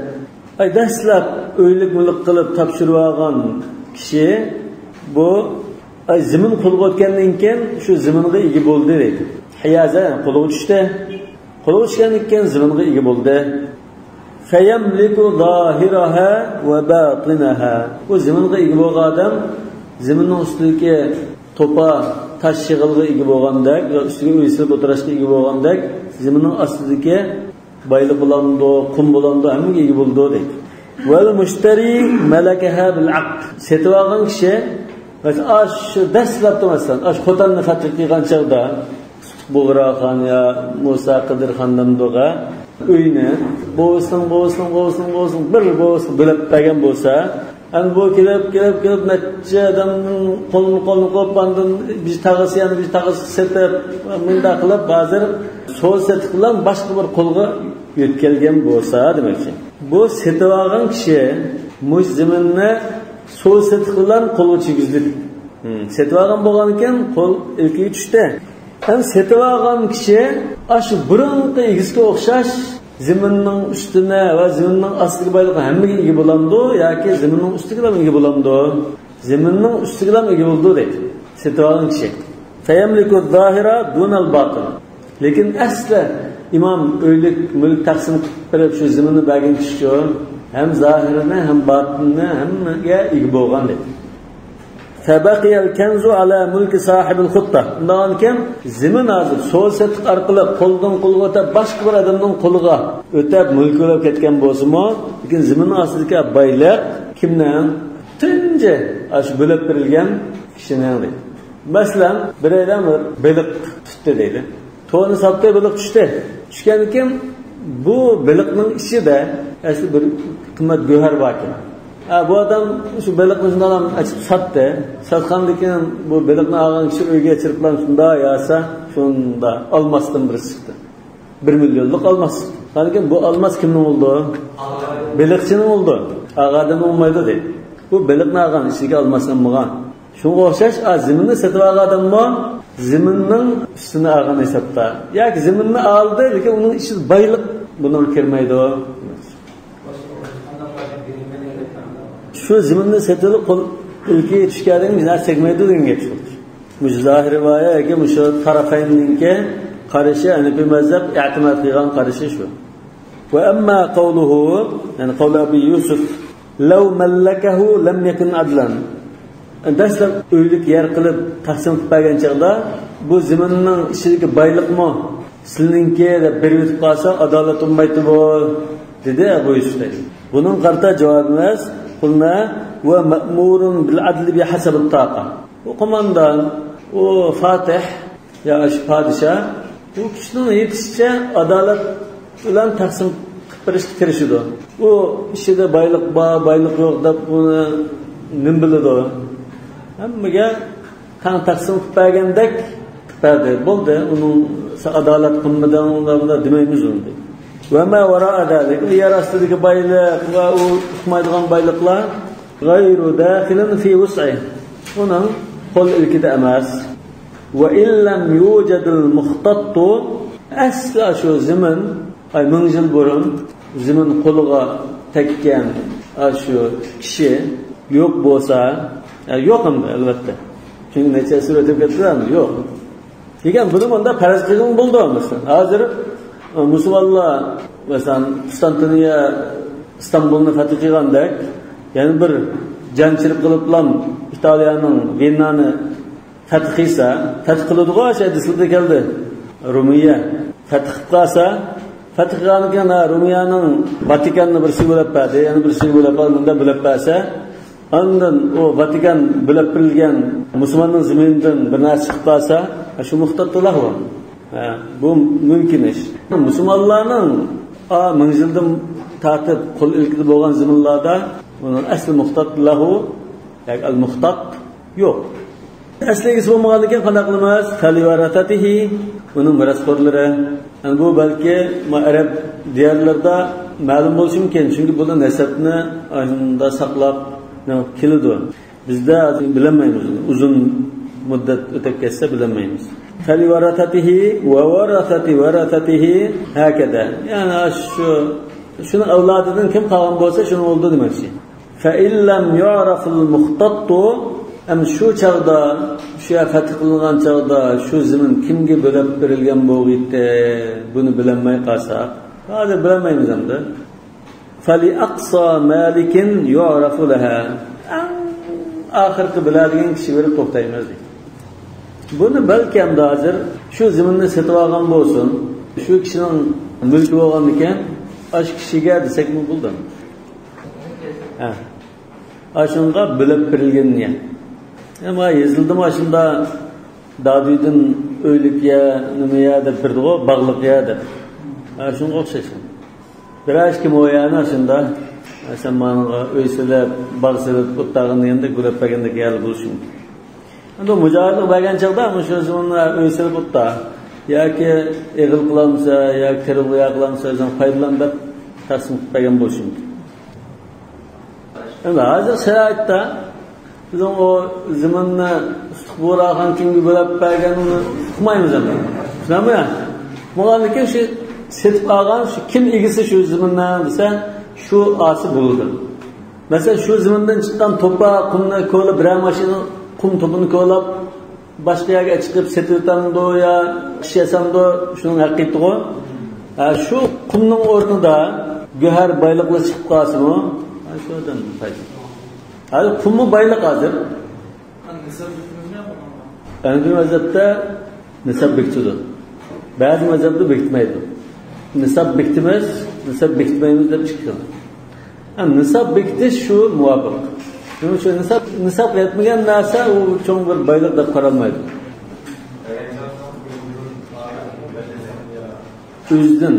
ئاي، دەسلەپ ئۆيلۈك مۈلۈك قىلىپ تاپشۇرۇۋالغان كىشى بۇ، ئاي، زېمىن قولىغا ئۆتكەندىن كېيىن شۇ زېمىنغا ئىگە بولدى دەيدۇ. ھىيازە، قولىغا چۈشتى. قولىغا چۈشكەندىن كېيىن زېمىنغا ئىگە بولدى. فيملك ظاهرها وباطنها. بۇ زېمىنغا ئىگە بولغان ئادەم زېمىننىڭ ئۈستىدىكى توپا تاش شېغىلغا ئىگە بولغاندەك، يا ئۈستىگە ئۆي سېلىپ ئولتۇراشقا ئىگە بولغاندەك، زېمىننىڭ ئاستىدىكى بايلىق بولامدۇ، قۇم بولامدۇ، ھەممىگە ئىگە بولىدۇ دەيدۇ. والمشتري ملكها بالعقد. سېتىۋالغان كىشى، مەسىلەن، ئاشۇ دەسلەپتە، مەسىلەن، ئاشۇ خوتەننى فەتھ قىلغان چاغدا، بۇغراخان يا مۇسا قىدىرخان دەمدۇغا ئۆينى بوۋىسىنىڭ، بوۋىسىنىڭ، بوۋىسىنىڭ، بوۋىسىنىڭ، بىر بوۋىسىغا بۆلۈپ بەرگەن بولسا، ئەمدى بۇ كېلىپ، كېلىپ، كېلىپ، نەچچە ئادەمنىڭ قولىنى، قولىنى قويۇپ، ئاندىن بىر تاغىسى، يەنە بىر تاغىسىغا سېتىپ، مۇنداق قىلىپ، ھازىر سودا سېتىق بىلەن باشقا بىر قولغا يۆتكەلگەن بولسا دېمەكچى. بۇ سېتىۋالغان كىشى مۇشۇ زېمىننى سودا سېتىق بىلەن قولغا كىرگۈزدى. ھىم، سېتىۋالغان بولغانىكەن، قول ئىلكىگە چۈشتى. ھەم سېتىۋالغان كىشى ئاشۇ بۇرۇنقى ئىگىسىگە ئوخشاش زېمىننىڭ ئۈستىنى ۋە زېمىننىڭ ئاستىدىكى بايلىقنىڭ ھەممىگە ئىگە بولامدۇ ياكى زېمىننىڭ ئۈستىگىلا ئىگە بولامدۇ؟ زېمىننىڭ ئۈستىگىلا ئىگە بولىدۇ دەيدۇ سېتىۋالغان كىشى. فيملك الظاهر دون الباطن. لېكىن ئەسلى ئىمام ئۆيلۈك مۈلۈك تەقسىم قىلىپ بېرىپ شۇ زېمىننى بەرگەن كىشىچۇ، ھەم زاھىرىنى، ھەم باتىنىنى، ھەممىگە ئىگە بولغان دەيدۇ. فبقي الكنز على ملك صاحب الخطة. ئۇنداقكەن زېمىن ھازىر سودا سېتىق ئارقىلىق قولدىن قولغا ئۆتەپ، باشقا بىر ئادەمنىڭ قولىغا ئۆتەپ، مۈلكى بولۇپ كەتكەن بولسىمۇ، لېكىن زېمىن ئاستىدىكى بايلىق كىمنىڭ؟ تۇنجى ئاشۇ بۆلۈپ بېرىلگەن كىشىنىڭ دەيدۇ. مەسىلەن، بىر ئادەم بىر بېلىق تۇتتى دەيدۇ. تورنى ساپتى، بېلىق چۈشتى. چۈشكەندىن كېيىن بۇ بېلىقنىڭ ئىچىدە ئەسلى بىر قىممەت گۆھەر باركەن. ھە، بۇ ئادەم شۇ بېلىقنى شۇنداق ئېچىپ ساتتى. ساتقاندىن كېيىن بۇ بېلىقنى ئالغان كىشى ئۆيگە ئېچىرىپلا شۇنداق ياسا، شۇنداق ئالماستىن بىر چىقتى. بىر مىليونلۇق ئالماس. لېكىن بۇ ئالماس كىمنىڭ بولدى؟ بېلىقچىنىڭ بولدى. ئاغا ئادەم بولمايدۇ دەيدۇ. بۇ بېلىقنى ئالغان، ئىچىدىكى ئالماسنى ئالمىغان. شۇنىڭغا ئوخشاش، ئا، زېمىننى سېتىۋالغان ئادەممۇ زېمىننىڭ ئۈستىنى ئالغان ھېسابتا. ياكى زېمىننى ئالدى، لېكىن ئۇنىڭ ئىچىدە بايلىق بۇنىڭغا كىرمەيدۇ. شۇ زېمىننى سېتىۋېلىپ قول ئىلكىگە چۈشكەندىن نەرسە تەگمەيدۇ دېگەن گەپ شۇ. مۇشۇ زاھىر رىۋايە ياكى مۇشۇ تەرەپەيننىڭكى قارىشى، ھەنىفىي مەزھەپ ئېتىماد قىلغان قارىشى شۇ. وأما قوله، يەنى قول ئەبى يۈسۈف، لو ملكه لم يكن عدلا. دەسلەپ ئۆيلۈك يەر قىلىپ تەقسىم قىلىپ بەرگەن چاغدا، بۇ زېمىننىڭ ئىچىدىكى بايلىقمۇ سىلىنىڭكى دەپ بېرىۋېتىپ قالسا، ئادالەت بولمايتتى بۇ، دېدى ئەبۇ يۈسۈف. بۇنىڭغا قارىتا جاۋابىمىز، قۇلنا ھۇۋە مەئمۇرۇن بىل ئەدلى بىھەسەبىت تاقە. ئۇ قوماندان، ئۇ فاتىھ، يا شۇ پادىشاھ، ئۇ كىشىنىڭ يېتىشىچە ئادالەت بىلەن تەقسىم قىلىپ بېرىشكە تىرىشىدۇ. ئۇ ئىچىدە بايلىق بار، بايلىق يوق دەپ بۇنى نېمە بىلىدۇ؟ ھەممىگە تەڭ تەقسىم قىلىپ بەرگەندەك قىلىپ بەردى. بولدى، ئۇنىڭ سەن ئادالەت قىلمىدىڭ، ئۇنداق، بۇنداق دېمەيمىز ئۇنى. ۋە ما ۋەرائە زالىك، ئۇ يەر ئاستىدىكى بايلىق ۋە ئۇ ئۇقمايدىغان بايلىقلار غەيرۇ داخىلىن فى ۋۇسئى، ئۇنىڭ قول ئىلكىدە ئەمەس. ۋە ئىن لەم يۇجەدىل مۇختەتتۇ، ئەسلا شۇ زېمىن، ئاي، مىڭ يىل بۇرۇن زېمىن قولىغا تەگكەن ئاشۇ كىشى يوق بولسا، يا، يوق ئەمدى، ئەلۋەتتە. چۈنكى نەچچە ئەسىر ئۆتۈپ كەتتى ئەمدى، يوق. دېگەن بۇنى مۇنداق پەرەز قىلغىلى بولىدۇ، مەسىلەن. ھازىر، ئە، مۇسۇلمانلار، مەسىلەن، قۇستانتىنىيە، ئىستانبۇلنى فەتھ قىلغاندەك، يەنە بىر جانچىلىق قىلىپلا ئىتالىيەنىڭ ۋېننانى فەتھ قىلسا، فەتھ قىلىدىغۇ، شۇ ھەدىسلەردە كەلدى. رومىيە فەتھ قىلىپ قالسا، فەتھ قىلغاندىن كېيىن، ھە، رومىيەنىڭ ۋاتىكاننى بىرسىگە بۆلۈپ بەردى، يەنە بىرسىگە بۆلۈپ بەردى، مۇنداق بۆلۈپ بەرسە، ئاندىن ئۇ ۋاتىكان بۆلۈپ بېرىلگەن مۇسۇلماننىڭ زېمىنىدىن بىر نەرسە چىقىپ قالسا، شۇ مۇختەتتۇ لەھۇ. ھە، بۇ مۇمكىن ئىش. مۇسۇلمانلارنىڭ، ئا، مىڭ يىلدىن تارتىپ قول ئىلكىدە بولغان زېمىنلاردا ئۇنىڭ ئەسلى مۇختەتتۇ لەھۇ، ياكى ئەل مۇختەت يوق. ئەسلى ئىگىسى بولمىغاندىن كېيىن قانداق قىلىمىز؟ فەلىۋەرەسەتىھى، ئۇنىڭ مىراسخورلىرى. يەنى بۇ بەلكى ما ئەرەب دىيارلىرىدا مەلۇم بولۇشى مۇمكىن، چۈنكى بۇلار نەسەبنى ئاشۇنداق ساقلاپ كېلىدۇ. بىزدە ھازىر بىلەلمەيمىز، ئۇزۇن مۇددەت ئۆتۈپ كەتسە بىلەلمەيمىز. فەلىۋەرەسەتىھى ۋە ۋەرەسەتى ۋەرەسەتىھى ھەكەزا. يەنى شۇ، شۇنىڭ ئەۋلادىدىن كىم قالغان بولسا، شۇنىڭ ئولدى دېمەكچى. فَإِنْ لَمْ يُعْرَفِ الْمُخْتَطُّ، ئەمدى شۇ چاغدا، شۇ يەر فەتھ قىلىنغان چاغدا شۇ زېمىن كىمگە بۆلۈپ بېرىلگەن بولغىيتتى، بۇنى بىلەلمەي قالساق، ھازىر بىلەلمەيمىز ئەمدى. فَلِأَقْصَى مَالِكٍ يُعْرَفُ لَهَا، ئەڭ ئاخىرقى بىلەلىگەن كىشى بېرىپ توختايمىز دەيدۇ. بۇنى بەلكى ئەمدى ھازىر شۇ زېمىننى سېتىۋالغان بولسۇن، شۇ كىشىنىڭ مۈلكى بولغاندىكىن، ئاشۇ كىشىگە دېسەكمۇ بولىدۇ. ھە. ئاشۇنىڭغا بۆلۈپ بېرىلگىنى. ئەمما يېزىلدىمۇ ئاشۇندا دادۈيدىن ئۆيلۈك يە، نېمە يە دەپ بېرىدىغۇ، باغلىق يە دەپ. ئاشۇنىڭغا ئوخشاش. بىرەر ئىككى مو يەرنى ئاشۇندا، سەن ماڭا ئۆي سېلىپ، باغ سېلىپ، ئوتتاغىن دېگەندەك بۆلۈپ بەرگەندەك يەرلەر بولۇشى مۇمكىن. ئەمدى مۇجاھىدلىق بەرگەن چاغدا مۇشۇ زېمىننى ئۆي سېلىپ ئوتتا ياكى ئېغىل قىلالمىسا، ياكى تېرىلغۇ يەر قىلالمىسا، ئۆزۈڭ پايدىلان دەپ تەقسىم قىلىپ بەرگەن بولۇشى مۇمكىن. ئەمدى ھازىر شارائىتتا بىزنىڭ ئۇ زېمىننى ئۇستىخ بۇغراخان كىمگە بۆلۈپ بەرگەننى ئۇقمايمىز ئەمدى. شۇنداقمۇ يا؟ بولغاندىكىن شۇ سېتىپ ئالغان، شۇ كىم ئىگىسى شۇ زېمىننىڭ دېسە، شۇ ئاسىي بولىدۇ. مەسىلەن، شۇ زېمىندىن چىققان توپا، قۇمنى كولاپ، بىرەر ماشىنا قۇم توپىنى كولاپ، باشقا يەرگە چىقىپ سېتىۋېتەمدۇ يا ئىش ياسامدۇ، شۇنىڭ ھەققى يوقتىغۇ. ھە، شۇ قۇمنىڭ ئورنىدا گۆھەر بايلىقلار چىقىپ قالسىمۇ، ھە، شۇ ئادەم پايدا. ھازىر قۇممۇ بايلىق ھازىر. ھەنەفىي مەزھەپتە نىساب بېكىتىدۇ. بەزى مەزھەپتە بېكىتمەيدۇ. نىساب بېكىتىمىز، نىساب بېكىتمەيمىز دەپ ئىككى خىل. ھە، نىساب بېكىتىش شۇ مۇۋاپىق. شۇنىڭ ئۈچۈن نىساب، نىساب يەتمىگەن نەرسە ئۇ چوڭ بىر بايلىق دەپ قارالمايدۇ. ئۆزىدىن.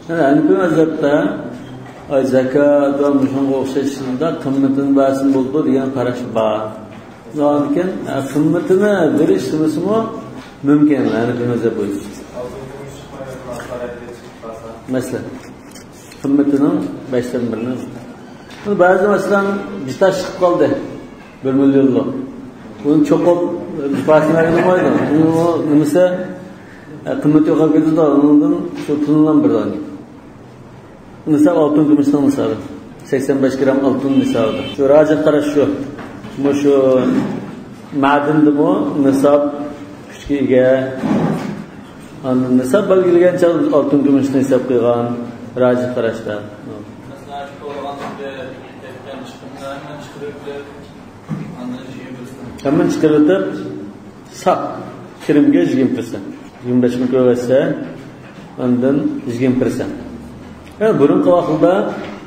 ھە، ھەنەفىي مەزھەپتە ئاي، زاكات ۋە مۇشۇنىڭغا ئوخشاش شۇنداق قىممىتىنى بەرسىمۇ بولىدۇ دېگەن قاراش بار. شۇنىڭدىكىن، ئە، قىممىتىنى بېرىش دېمىسىمۇ مۇمكىن، ھەنەفىي مەزھەپ بويىچە. مەسىلەن، قىممىتىنىڭ بەشتىن بىرىنى. بۇ بەزى، مەسىلەن، بىر تاش چىقىپ قالدى. بىر مىليونلۇق. بۇنى چوقۇپ، ئە، بەرسىمۇ بولمايدۇ. بۇنىڭ نېمىسى، ئە، قىممىتى يوقاپ كېتىدۇ. ئۇنىڭدىن شۇ پۇلنى بېرىدۇ. نىساب ئالتۇن كۈمۈشنىڭ نىسابى. سەكسەن بەش گرام ئالتۇن نىسابىدا. شۇ راجىھ قاراش شۇ. مۇشۇ مەدىندىمۇ نىساب كۈچكە ئىگە. ئاندىن نىساب بەلگىلىگەن چاغدا ئالتۇن كۈمۈشنى ھېساب قىلغان راجىھ قاراشتا. مەسىلەن، شۇ تولغان كەتكەن چىقىمنى ھەممىنى چىقىرىپ، ئاندىن يىگىرمە پىرسەنت. ھەممىنى چىقىرىۋېتىپ، ساق كىرىمگە يىگىرمە پىرسەنت. يىگىرمە بەش مىڭ كۆرسە، ئاندىن يىگىرمە پىرسەنت. يەنى بۇرۇنقى ۋاقىتتا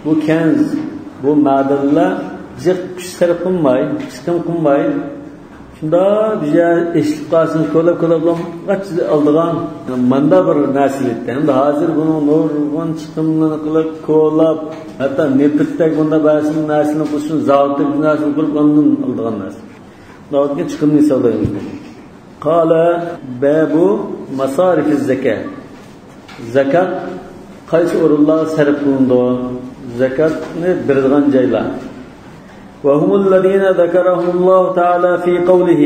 بۇ كەنز، بۇ مەدەنلەر جىق كۈچ سەرپ قىلماي، چىقىم قىلماي، شۇنداق بىر يەر ئېشىلىپ قالسۇن، كولاپ-كولاپ ئالىدىغان ماندا بىر نەرسە ئىدى. ئەمدى ھازىر بۇنىڭ نۇرغۇن چىقىملىرىنى قىلىپ، كولاپ، ھەتتا نېفىتتەك بۇنداق بەزى نەرسىلەرنى قىلىشنى، زاۋۇتتەك بىر نەرسىنى قۇرۇپ، ئاندىن ئالىدىغان نەرسە. ناۋاتكى چىقىمنى ھېسابلايمىز. قال باب مصارف الزكاة. زاكات قايسى ئورۇنلارغا سەرپ قىلىنىدۇ؟ زاكاتنى بېرىدىغان جايلار. وهم الذين ذكرهم الله تعالى في قوله: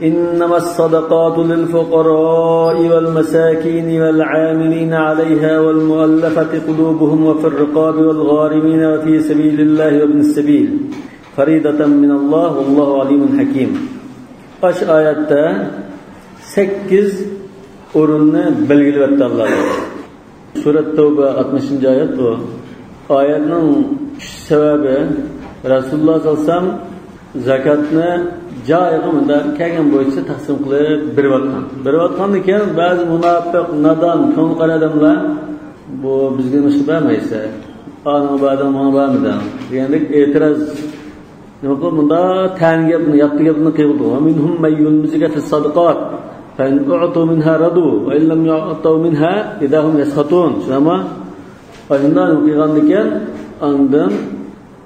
إنما الصدقات للفقراء والمساكين والعاملين عليها والمؤلفة قلوبهم وفي الرقاب والغارمين وفي سبيل الله وابن السبيل. فريضة من الله والله عليم حكيم. ئاشۇ ئايەتتە سەككىز ئورۇننى بەلگىلىۋەتتى ئاللا تائالا. سۈرەت تەۋبە، ئاتمىشىنچى ئايەت بۇ. ئايەتنىڭ چۈشۈش سەۋەبى، رەسۇلۇللا سەللەللاھۇ ئەلەيھى ۋەسەللەم زاكاتنى جايىغا مۇنداق كەلگەن بويىچە تەقسىم قىلىپ بېرىۋاتقان. بېرىۋاتقاندىن كېيىن بەزى مۇناپىق، نادان، كۆڭلى قارا ئادەملەر، بۇ بىزگە نېمىشقا بەرمەيسەن؟ ئانىڭغا بەردىڭ، ماڭا بەرمىدىڭ دېگەندەك ئېتىراز. نېمە قىلىپ مۇنداق تەن گەپنى، ياتتى گەپنى قىلىدۇ. ومنهم من يلمزك في الصدقات فإن أعطوا منها رضوا وإن لم يعطوا منها إذا هم يسخطون. شۇنداقمۇ؟ ئاشۇنداق نېمە قىلغاندىكىن، ئاندىن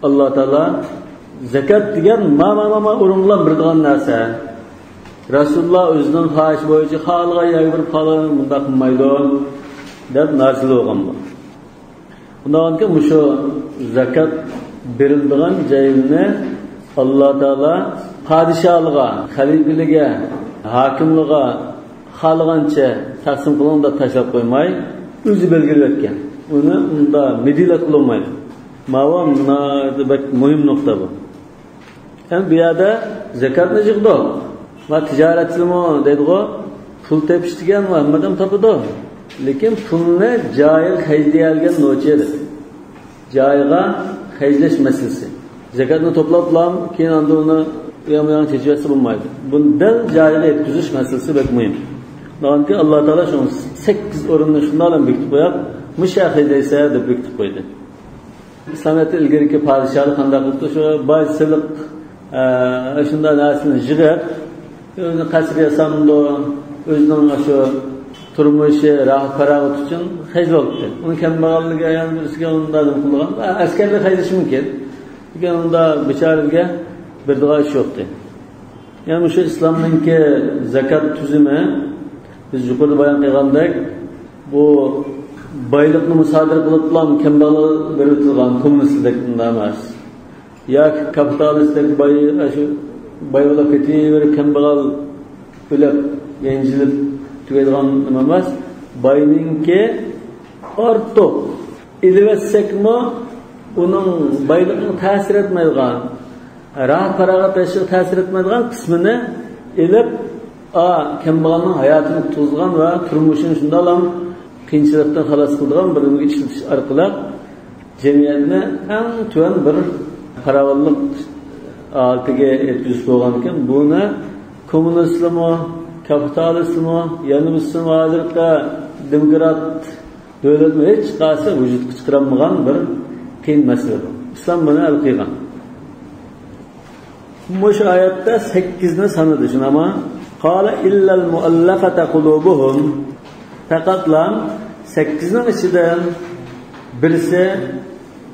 ئاللا تائالا زاكات دېگەن ما، ما، ما، ما ئورۇنلار بېرىدىغان نەرسە. رەسۇلۇللا ئۆزىنىڭ خاھىشى بويىچە خالىغان يەرگە بېرىپ، خالىغان مۇنداق قىلمايدۇ دەپ نارازى بولغان بۇ. ئۇنداقكى مۇشۇ زاكات بېرىلىدىغان جايلىرىنى ئاللا تائالا پادىشاھلىقىغا، خەلىپىلىكىگە، ھاكىملىقىغا خالىغانچە تەقسىم قىلىڭ دەپ تاشلاپ قويماي، ئۆزى بەلگىلەپ ئۆتكەن. ئۇنى ئۇنداق مىدىرلاپ قىلىنمايدۇ. ماۋۇ ناھايىتى بەك مۇھىم نۇقتا بۇ. يەنى بۇ يەردە زاكاتنى يىغدۇق. ۋە تىجارەتچىلىمۇ دەيدىغۇ، پۇل تېپىش دېگەن ۋە ھەممە ئادەم تاپىدۇ. لېكىن پۇلنى جايىغا خەجلىيەلىگەن نوچى دېدى. جايىغا خەجلەش مەسىلىسى. زاكاتنى توپلاپلا، كېيىن ئاندىن ئۇنى ئۇيان-بۇيان چېچىۋەتسە بولمايدۇ. بۇنى دەل جايىغا يەتكۈزۈش مەسىلىسى بەك مۇھىم. ناھايىتى ئاللا تائالا شۇ سەككىز ئورۇننى شۇنداق بىلەن بېكىتىپ قويۇپ، مۇشۇ يەرگە خەجلەيسەن دەپ بېكىتىپ قويدى. ئىسلامىيەتتە ئىلگىرىكى پادىشاھلار قانداق قىلىپتۇ؟ شۇ باج، سېلىق، ئە، شۇنداق نەرسىنى يىغىپ، ئۆزىنىڭ قەسرى ياسامدۇ، ئۆزىنىڭ شۇ تۇرمۇشى، راھەت-پاراغىتى ئۈچۈن خەجلەۋاتتى. ئۇنى كەمبەغەللىكى، يەنە بىرسىگە ئۇنداق نېمە قىلغان. ئەسكەرلەر خەجلىشى مۇمكىن. لېكىن ئۇندا بىچارىلەرگە بېرىدىغان ئىش يوقتى. يەنى مۇشۇ ئىسلامنىڭكى زاكات تۈزۈمى، بىز يۇقىرىدا بايان قىلغاندەك، بۇ بايلىقنى مۇسادىرە قىلىپلا كەمبەغەلگە بېرىۋېتىدىغان كوممۇنىستلىق ئۇنداق ئەمەس. ياكى كاپىتالىستلىق باي، شۇ باي بولۇپ كېتىۋېرىپ، كەمبەغەل ئۆلۈپ، يەنجىلىپ تۈگەيدىغان نېمە ئەمەس. باينىڭكى ئارتۇق ئېلىۋەتسەكمۇ، ئۇنىڭ بايلىقىغا تەسىر ئەتمەيدىغان، راھەت-پاراغەت بېرىشىگە تەسىر ئەتمەيدىغان قىسمىنى ئېلىپ، ئا، كەمبەغەلنىڭ ھاياتىنى قۇتقۇزىدىغان ۋە تۇرمۇشىنى شۇنداقلا قىيىنچىلىقتىن خالاس قىلىدىغان بىر نېمىگە ئىشلىتىش ئارقىلىق جەمئىيەتنى ئەڭ تۆۋەن بىر پاراۋانلىق ھالىتىگە يەتكۈزۈش بولغانىكەن. بۇنى كوممۇنىستلارمۇ، كاپىتالىستلارمۇ، يەنە بىرسى ھازىرقى دېموكرات دۆلەتمۇ ھېچ قايسى ۋۇجۇدقا چىقىرالمىغان بىر قىيىن مەسىلە بۇ. ئىسلام بۇنى ھەل قىلغان. مۇشۇ ئايەتتە سەككىزنى سانىدى، شۇنداقمۇ؟ قال إلا المؤلفة قلوبهم. پەقەتلا سەككىزنىڭ ئىچىدىن بىرسى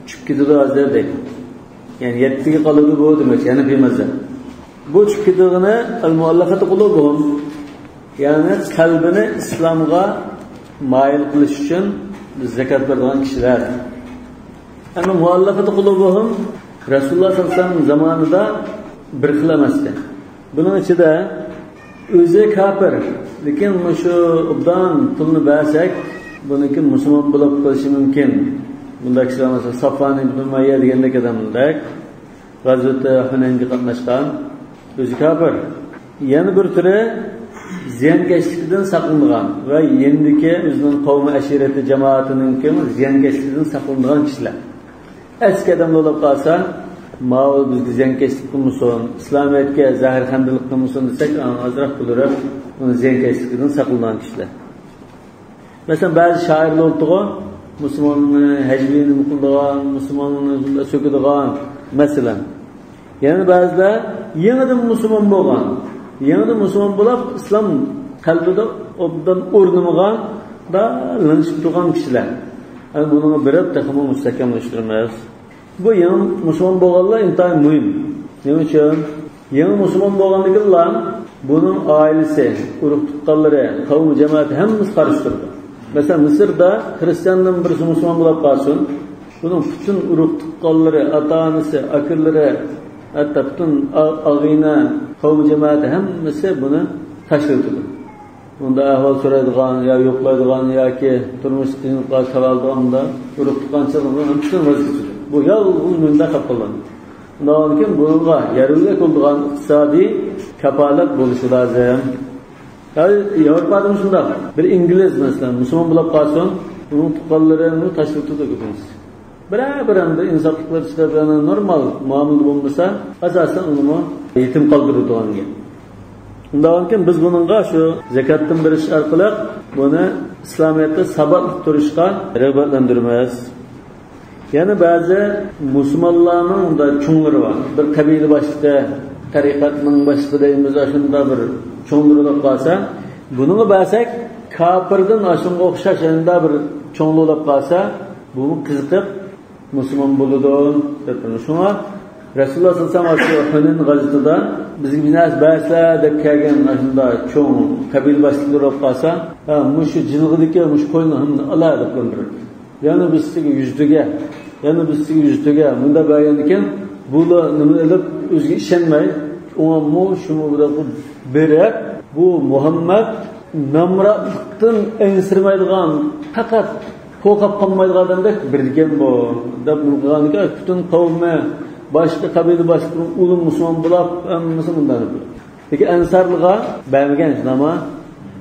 چۈشۈپ كېتىدۇ ھازىر دەيدۇ. يەنى يەتتىگە قالىدۇ بۇ دېمەكچى، ھەنەفىي مەزھەپ. بۇ چۈشۈپ كېتىدىغىنى ئەل مۇئەللەفەتۇ قۇلۇبۇھۇم، يەنى قەلبىنى ئىسلامغا مايىل قىلىش ئۈچۈن زاكات بېرىدىغان كىشىلەر. ئەمما مۇئەللەفەتۇ قۇلۇبۇھۇم رەسۇلۇللاھ سەللەللاھۇ ئەلەيھى ۋەسەللەم زامانىدا بىر خىل ئەمەستى. بۇنىڭ ئىچىدە ئۆزى كاپىر، لېكىن مۇشۇ ئوبدان پۇلنى بەرسەك، بۇنىڭكى مۇسۇلمان بولۇپ قېلىشى مۇمكىن. بۇنداق كىشىلەر مەسىلەن سافۋان ئىبن ئۇمەييە دېگەندەك ئادەمدەك غەزۋەتى ھۇنەينگە قاتناشقان، ئۆزى كاپىر. يەنە بىر تۈرى زىيانكەشلىكتىن ساقلىنىدىغان ۋە يېنىدىكى ئۆزىنىڭ قەۋمى، ئەشىرىتى، جامائىتىنىڭكى زىيانكەشلىكتىن ساقلىنىدىغان كىشىلەر. ئەسكى ئادەملەر بولۇپ قالسا، ماۋۇ بىزگە زىيانكەشلىك قىلمىسۇن، ئىسلامىيەتكە زەھەرخەندىلىك قىلمىسۇن دېسەك، ئاڭ ئازراق بىلدۈرۈپ، ئۇنى زىيانكەشلىكىدىن ساقلىنىدىغان كىشىلەر. مەسىلەن، بەزى شائىرلار ئولتۇرغان، مۇسۇلماننى ھەجۋىي نېمە قىلىدىغان، مۇسۇلماننى شۇنداق سۆكىدىغان، مەسىلەن. يەنە بەزىلەر يېڭىدىن مۇسۇلمان بولغان، يېڭىدىن مۇسۇلمان بولۇپ، ئىسلام قەلبىدە ئوبدان ئورنىمىغان، دا لىڭشىپ تۇرغان كىشىلەر. يەنى بۇنىڭغا بېرىپ تېخىمۇ مۇستەھكەملەشتۈرىمىز. بۇ يېڭى مۇسۇلمان بولغانلار ئىنتايىن مۇھىم. نېمە ئۈچۈن؟ يېڭى مۇسۇلمان بولغاندىكىنلا بۇنىڭ ئائىلىسى، ئۇرۇق تۇغقانلىرى، قەۋمى، جامائىتى ھەممىسى قارشى تۇرىدۇ. مەسىلەن، مىسىردا خىرىستىياندىن بىرسى مۇسۇلمان بولۇپ قالسۇن، بۇنىڭ پۈتۈن ئۇرۇق تۇغقانلىرى، ئاتا-ئانىسى، ئاكىلىرى، ھەتتا پۈتۈن ئا-، ئاغىنە، قەۋمى، جامائىتى ھەممىسى بۇنى تاشلىۋېتىدۇ. ئۇندا ئەھۋال سورايدىغان يا يوقلايدىغان ياكى تۇرمۇش قىيىنلىقلار سالىدىغان ئۇندا ئۇرۇق تۇغقانچىلىقىدىن ھەممىسىدىن ۋاز كېچىدۇ. بۇ يالغۇز مۇنداق قىلىپ قالغان. ئۇنداق كېيىن بۇنىڭغا يەرلىك بولىدىغان ئىقتىسادىي كاپالەت بولۇشى لازىم. يا-، ياۋروپادىمۇ شۇنداق. بىر ئىنگلىز، مەسىلەن، مۇسۇلمان بولۇپ قالسۇن، ئۇنىڭ تۇغقانلىرىنى تاشلىۋېتىدۇ كۆپىنچىسى. بىرەر، بىرەر بىر ئىنساپلىقلار چىقىرىپ، يەنە نورمال مۇئامىلىدە بولمىسا، ئاساسەن ئۇنىمۇ يېتىم قالدۇرىدىغان گەپ. ئۇنداقكەن بىز بۇنىڭغا شۇ زاكاتتىن بېرىش ئارقىلىق بۇنى ئىسلامىيەتتە ساباتلىق تۇرۇشقا رىغبەتلەندۈرىمىز. يەنە بەزى مۇسۇلمانلارنىڭ ئۇنداق چوڭلىرى بار. بىر قەبىلە باشلىقى، تەرىقەتنىڭ باشلىقى دەيمىز، ئاشۇنداق بىر چوڭلىرى بولۇپ قالسا، بۇنىڭغا بەرسەك، كاپىردىن ئاشۇنىڭغا ئوخشاش يەنە بىر چوڭلىرى بولۇپ قالسا، بۇمۇ قىزىقىپ، مۇسۇلمان بولىدۇ دەپ تۇرىمىز. شۇڭا رەسۇلۇللاھ سەللەللاھۇ ئەلەيھى ۋەسەللەم ھۇنەين غەزۋىتىدە بىزگە بىر نەرسە بەرسىلە دەپ كەلگەن ئاشۇنداق چوڭ قەبىلە باشلىقلىرى بولۇپ قالسا، ھە، مۇشۇ جىلغىدىكى مۇشۇ قوينى ھەممىنى ئالا دەپ بىر. يەنە بىرسىگە يۈز تۆگە، يەنە بىرسىگە يۈز تۆگە مۇنداق بەرگەندىكىن، بۇلار نېمىنى ئېلىپ ئۆزىگە ئىشەنمەي، ئۇمۇ شۇمۇ بىر بېرىپ، بۇ مۇھەممەد نامراتلىقتىن ئەنسىرىمەيدىغان، پەقەت قورقۇپ قالمايدىغان ئادەمدەك بىردىكەن بۇ، دەپ نېمە قىلغانىكەن، پۈتۈن قەۋمى، باشقا قەبىلە باشلىقلىرى ئۇلۇ مۇسۇلمان بولاپ، ھەممىسى مۇنداق دەپ. لېكىن ئەنسارلىغا بەرمىگەن، شۇنداقمۇ؟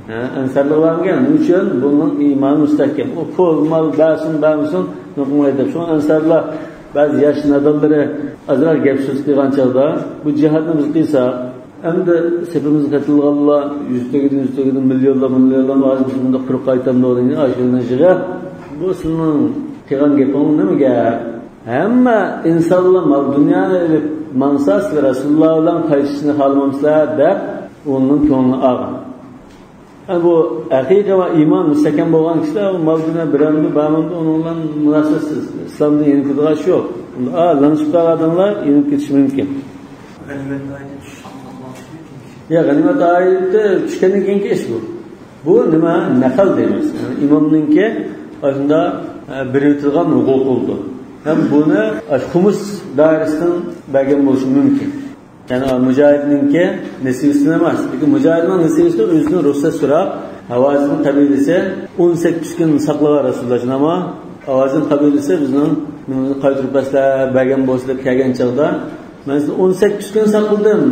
ھە، ئەنسارلىغا بەرمىگەن. نېمە ئۈچۈن؟ بۇنىڭ ئىمانى مۇستەھكەم. ئۇ پۇل، مال بەرسۇن، بەرمىسۇن، نېمە قىلمايدۇ دەپ. شۇڭا ئەنسارلار بەزى ياش نادانلىرى ئازراق گەپ سۆز قىلغان چاغدا، بۇ جىھادنى بىز قىلساق، ئەمدى سېپىمىزغا قېتىلغانلار يۈز تۆگىدىن، يۈز تۆگىدىن مىليونلار، مىليونلار، ھازىر بىز بۇنداق قۇرۇق قايتامدۇ دەيدۇ، ئاشۇنى يىغىپ، بۇ سىلىنىڭ قىلغان گېپىڭ نېمە گەپ؟ ھەممە ئىنسانلار مال دۇنيانى ئېلىپ ماڭسا، سىلەر رەسۇلۇللا بىلەن قايتىشنى خالىمامسىلەر دەپ، ئۇنىڭ كۆڭلىنى ئالغان. يەنى بۇ ھەقىقىي ۋە ئىمان مۇستەھكەم بولغان كىشىلەر ئۇ مال دۇنيا بېرەمدۇ، بەرمەمدۇ، ئۇنىڭ بىلەن مۇناسىۋەتسىز. ئىسلامدىن يېنىپ كېتىدىغان ئىش يوق. ئا، لىڭشىپ قالغان ئادەملەر يېنىپ كېتىشى مۇمكىن. غەنىيمەت ئايىتى چۈشۈپ قالمىغان. يا، غەنىيمەت ئايىتى چۈشكەندىن كېيىنكى ئىش بۇ. بۇ نېمە؟ نەخەل دەيمىز. يەنى ئىمامنىڭكى ئاشۇنداق، ئە، بېرىۋېتىدىغان ھوقۇقى بولىدۇ. ھەم بۇنى، ئە، خۇمۇس دائىرىسىدىن بەرگەن بولۇشى مۇمكىن. يەنى مۇجاھىدنىڭكى نېسىۋىسىدىن ئەمەس. لېكىن مۇجاھىدنىڭ نېسىۋىسىدىن ئۆزىدىن رۇخسەت سوراپ، ھاۋازىن قەبىلىسى ئون سەككىز كۈن ساقلىغان رەسۇلۇللا جۇناما. ھاۋازىن قەبىلىسى بىزنىڭ نېمىمىزنى قايتۇرۇپ بەرسىلە، بەرگەن بولسا دەپ كەلگەن چاغدا، مەن سىزنى ئون سەككىز كۈن ساقلىدىم،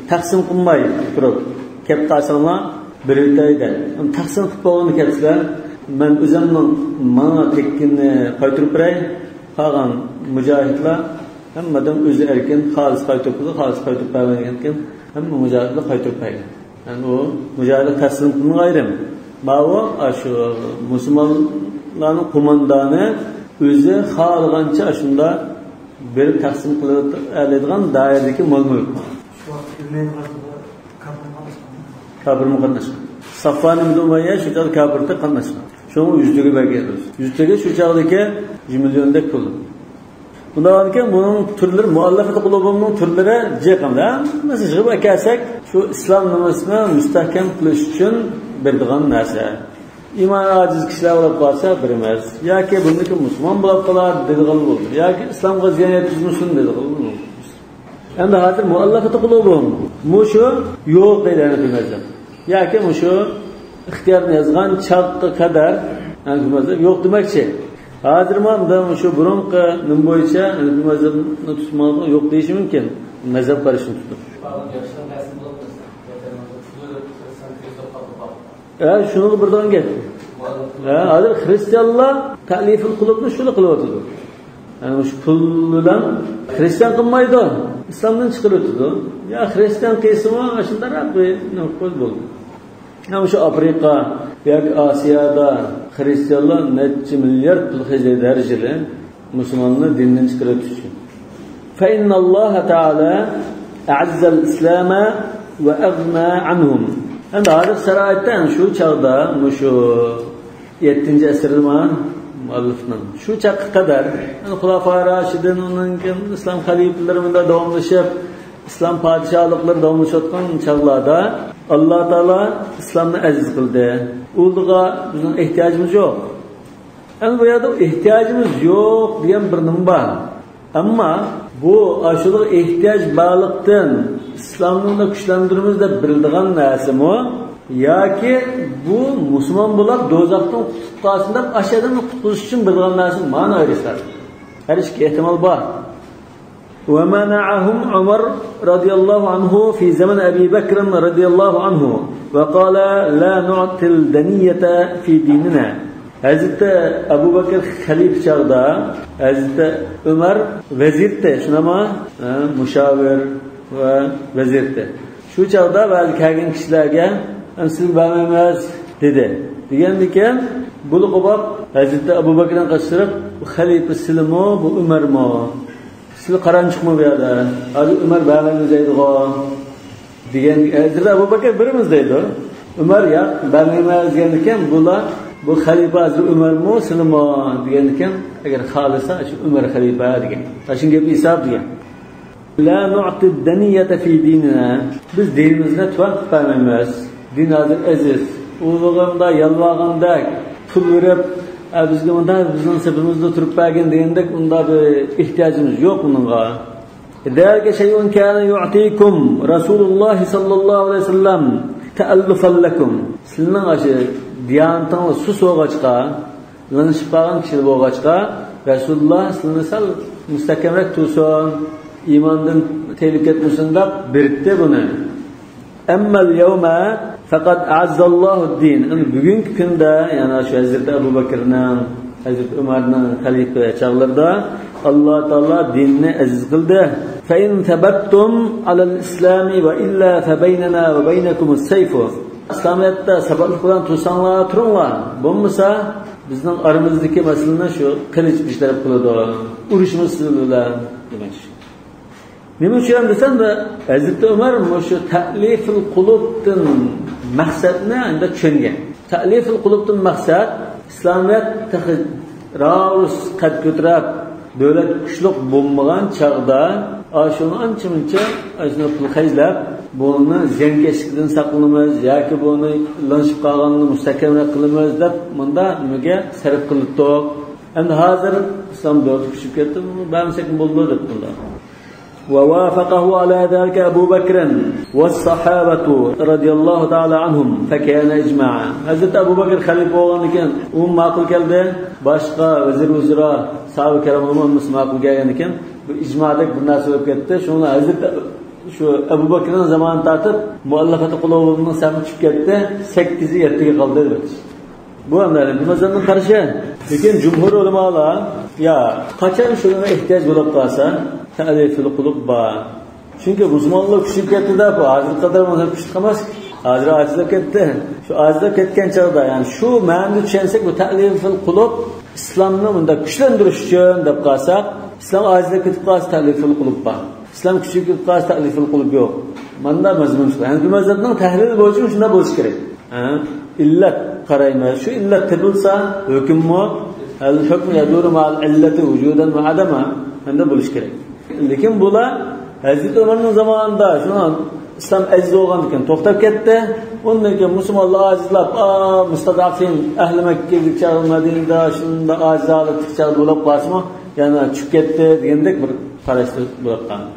تەقسىم قىلماي تۇرۇپ، كەپ قالساڭلار بېرىۋېتەي دەپ. تەقسىم قىلىپ بولغاندا كەپسىلەر، مەن ئۆزۈمنىڭ ماڭا تەگكىنىنى قايتۇرۇپ بېرەي، قالغان مۇجاھىدلار ھەممە ئادەم ئۆزى ئەركىن، خالىسا قايتۇرۇپ بېرىدۇ، خالىسا قايتۇرۇپ بەرمەيدىكەن، ھەممە مۇجاھىدلار قايتۇرۇپ بەرگەن. يەنى ئۇ مۇجاھىدلار تەسلىم قىلمىغان ئايرىم. ماۋۇ، ئاشۇ مۇسۇلمانلارنىڭ قوماندانى ئۆزى خالىغانچە ئاشۇنداق بېرىپ تەقسىم قىلىۋېتەلەيدىغان دائىرىدىكى مال-مۈلۈك. شۇ ۋاقىت ئۈمەييە غەزۋىتىدە كاپىرمۇ قاتناشقان؟ كاپىرمۇ قاتناشقان. سافۋان ئىبن ئۇمەييە شۇ چاغدا كاپىرلىقتا قاتناشقان. شۇڭا يۈز تۆگە بەرگەن. يۈز تۆگە شۇ چاغدىكى يۈز مىليوندەك پۇل. بۇنداق بولغاندىكىن بۇنىڭ تۈرلىرى، مۇئەللەفەتى قۇلۇبۇنىڭ تۈرلىرى جىق ئەمدى. ھەممىسىنى يىغىپ ئەكەلسەك، شۇ ئىسلام نېمىسىنى مۇستەھكەم قىلىش ئۈچۈن بېرىدىغان نەرسە. ئىمانى ئاجىز كىشىلەر بولۇپ قالسا بېرىمىز. ياكى بۇندىكى مۇسۇلمان بولۇپ قالار دەيدىغان بولىدۇ. ياكى ئىسلامغا زىيان يەتكۈزمىسۇن دەيدىغان بولىدۇ. ئەمدى ھازىر مۇئەللەفەتى قۇلۇبۇم. مۇشۇ يوق دەيدۇ ھەنەفىي مەزھەپ. ياكى مۇشۇ ئىختىيارنى يازغان چاغقا قەدەر ھەنەفىي مەزھەپ يوق دېمەكچى. ھازىر مانا مۇشۇ بۇرۇنقى نېمە بويىچە ھەنەفىي مەزھەپنى تۇتمىغانلىقى يوق دېيىشى مۇمكىن. مەزھەپ قارىشىنى تۇتۇپ. ھە، شۇنىڭغا بېرىدىغان گەپ. ھە، ھازىر خرىستىيانلار تەلىفۇل قۇلۇبنى شۇلا قىلىۋاتىدۇ. يەنى مۇشۇ پۇل بىلەن خرىستىيان قىلمايدۇ، ئىسلامدىن چىقىرىۋېتىدۇ. يا خرىستىيان قىلسىمۇ، شۇنداقراق بىر نېمە قىلىپ قويدى بولدى. يا مۇشۇ ئافرىقا ياكى ئاسىيادا خرىستىيانلار نەچچە مىليارد پۇل خەجلەيدۇ ھەر يىلى. مۇسۇلماننى دىندىن چىقىرىۋېتىش ئۈچۈن. فإن الله تعالى أعز الإسلام وأغنى عنهم. ئەمدى ھازىر شارائىتتا، يەنى شۇ چاغدا، مۇشۇ يەتتىنچى ئەسىردىمۇ مۇئەللىپنىڭ شۇ چاغقا قەدەر، يەنى خۇلافا راشىدىن، ئۇنىڭ كېيىن ئىسلام خەلىپىلىرى بۇنداق داۋاملىشىپ، ئىسلام پادىشاھلىقلىرى داۋاملىشىۋاتقان چاغلاردا ئاللا تائالا ئىسلامنى ئەزىز قىلدى. ئۇلىغا بىزنىڭ ئېھتىياجىمىز يوق. ئەمدى بۇ يەردە ئېھتىياجىمىز يوق دېگەن بىر نېمە بار. ئەمما بۇ ئاشۇلارغا ئېھتىياج بارلىقتىن ئىسلامنى كۈچلەندۈرىمىز دەپ بېرىلىدىغان نەرسىمۇ ياكى بۇ مۇسۇلمان بولاپ دوزاختىن قۇتۇلۇپ قالسۇن دەپ ئاشۇ ئادەمنى قۇتقۇزۇش ئۈچۈن بېرىلىدىغان نەرسە مانا ئايرىشلار. ھەر ئىككى ئېھتىمال بار. ومنعهم عمر رضي الله عنه في زمن أبي بكر رضي الله عنه وقال: لا نعطي الدنية في ديننا. ھەزرىتى ئەبۇ بەكىر خەلىپە چاغدا ھەزرىتى ئۆمەر ۋەزىرتى، شۇنداقمۇ؟ ھە، مۇشاۋىر ۋە ۋەزىرتى. شۇ چاغدا بەزى كەلگەن كىشىلەرگە، «ئەمدى سىزگە بەرمەيمىز» دېدى. دېگەندىكىن، بۇلىقى بولۇپ ھەزرىتى ئەبۇ بەكرىنى قاچۇرۇپ، «بۇ خەلىپە سىلىمۇ، بۇ ئۆمەرمۇ؟ سىلى قارانچۇقمۇ بۇ يەردە؟ ھازىر ئۆمەر بەرمەيمىز دەيدىغۇ» دېگەن. ھەزرىتى ئەبۇ بەكىر، «بېرىمىز» دەيدۇ. ئۆمەر، «ياق، بەرمەيمىز» دېگەندىكىن، بۇلار، «بۇ خەلىپە ھازىر ئۆمەرمۇ، سىلىمۇ؟» دېگەندىكىن، «ئەگەر خالىسا، شۇ ئۆمەر خەلىپە» دېگەن. ئاشۇ گەپ ھېساب دېگەن. لا نعطي الدنية في ديننا. بىز دىنىمىزنى تۆۋەن قىلىپ بەرمەيمىز. دىن ھازىر ئەزىز. ئۇلىغا مۇنداق يالۋارغاندەك پۇل بېرىپ، «ئە، بىزگە مۇنداق، بىزنىڭ سېپىمىزدا تۇرۇپ بەرگىن» دېگەندەك ئۇنداق بىر ئېھتىياجىمىز يوق ئۇنىڭغا. ذلك شيء كان يعطيكم رسول الله صلى الله عليه وسلم تألفا لكم. سىلىنىڭ ئاشۇ دىيانىتىڭلار سۇس بولغاچقا، لىڭشىپ قالغان كىشىلەر بولغاچقا، رەسۇلۇللا سىلىنى سەل مۇستەھكەمرەك تۇرسۇن، ئىماندىن تېيىلىپ كەتمىسۇن دەپ بېرىپتۇ بۇنى. أما اليوم فقد أعز الله الدين. ئەمدى بۈگۈنكى كۈندە، يەنى شۇ ھەزرىتى ئەبۇ بەكرىنىڭ، ھەزرىتى ئۆمەرنىڭ خەلىپە چاغلىرىدا ئاللا تائالا دىننى ئەزىز قىلدى. فإن ثبتتم على الإسلام وإلا فبيننا وبينكم السيف. ئىسلامىيەتتە ساباتلىق بىلەن تۇرساڭلار تۇرۇڭلار. بولمىسا بىزنىڭ ئارىمىزدىكى مەسىلىنى شۇ قىلىچ بىر تەرەپ قىلىدۇ. ئۇرۇشىمىز سىز بىلەن دېمەكچى. نېمە ئۈچۈن دېسەم، ھەزرىتى ئۆمەر مۇشۇ تەلىفۇل قۇلۇبتىن مەقسەتنى ئەمدى چۈشەنگەن. تەلىفۇل قۇلۇبتىن مەقسەت، ئىسلامىيەت تېخى راۋۇس قەد كۆتۈرۈپ، دۆلەت كۈچلۈك بولمىغان چاغدا، ئاشۇنى ئانچە-مۇنچە ئاشۇنى پۇل خەجلەپ، بۇنى زىيانكەشلىكتىن ساقلىنىمىز ياكى بۇنى لىڭشىپ قالغاننى مۇستەھكەمرەك قىلىمىز دەپ، مۇنداق نېمىگە سەرپ قىلىپتۇق. ئەمدى ھازىر ئىسلام دۆلىتى كۈچىيىپ كەتتى، بەرمىسەكمۇ بولىدۇ دەپ مۇنداق. ووافقه على ذلك أبو بكر والصحابة رضي الله تعالى عنهم فكان إجماعا. ھەزرىتى ئەبۇ بەكىر خەلىپە بولغاندىن كېيىن ئۇ ماقۇل كەلدى. باشقا ۋەزىر ۋۇزرا، ساھابە كىراملارمۇ ھەممىسى ماقۇل كەلگەندىن كېيىن بۇ ئىجما دەك بىر نەرسە بولۇپ كەتتى. شۇڭا ھەزرىتى شۇ ئەبۇ بەكرىنىڭ زامانىنى تارتىپ مۇئەللەفەتى قۇلۇبىنىڭ سەھۋى چۈشۈپ كەتتى. سەككىزى يەتتىگە قالدى دەپ. بۇ ھەم ھەنەفىي مەزھەپنىڭ قارىشى. لېكىن جۇمھۇر ئۆلىمالار، يا، قاچان شۇنىڭغا ئېھتىياج بولۇپ قالسا، تەلىفۇل قۇلۇب بار. چۈنكى مۇسۇلمانلار كۈچىيىپ كەتتى دەپ، ھازىرغا قەدەر مۇسۇلمان كۈچلۈك ئەمەس. ھازىر ئاجىزلاپ كەتتى. شۇ ئاجىزلاپ كەتكەن چاغدا، يەنى شۇ مەنىدە چۈشەنسەك، بۇ تەلىفۇل قۇلۇب ئىسلامنى مۇنداق كۈچلەندۈرۈش ئۈچۈن دەپ قالساق، ئىسلام ئاجىزلاپ كېتىپ قالسا، تەلىفۇل قۇلۇب بار. ئىسلام كۈچىيىپ كېتىپ قالسا، تەلىفۇل قۇلۇب يوق. ماندا مەزمۇن چىقىدۇ. ھەنەفىي مەزھەپنىڭ تەھلىلى بويىچە شۇنداق بولۇشى كېرەك. ھە؟ ئىللەت قارايمىز. شۇ ئىللەت تېپىلسا، ھۆكۈممۇ، الحكم يدور مع العلة وجودا وعدما. ئەمدى بولۇش كېرەك. لېكىن بۇلار ھەزرىتى ئۆمەرنىڭ زامانىدا شۇ ئىسلام ئەزىز بولغاندىكىن توختاپ كەتتى. ئۇندىن كېيىن مۇسۇلمانلار ئاجىزلاپ، ئا، مۇستەزئەپىن، ئەھلى مەككىگە چاغ مەدىنىدە شۇنداق ئاجىز ھالەتتىكى چاغدا بولۇپ قالسىمۇ، يەنە چۈشۈپ كەتتى دېگەندەك بىر قاراشتا بولۇپ قالدى.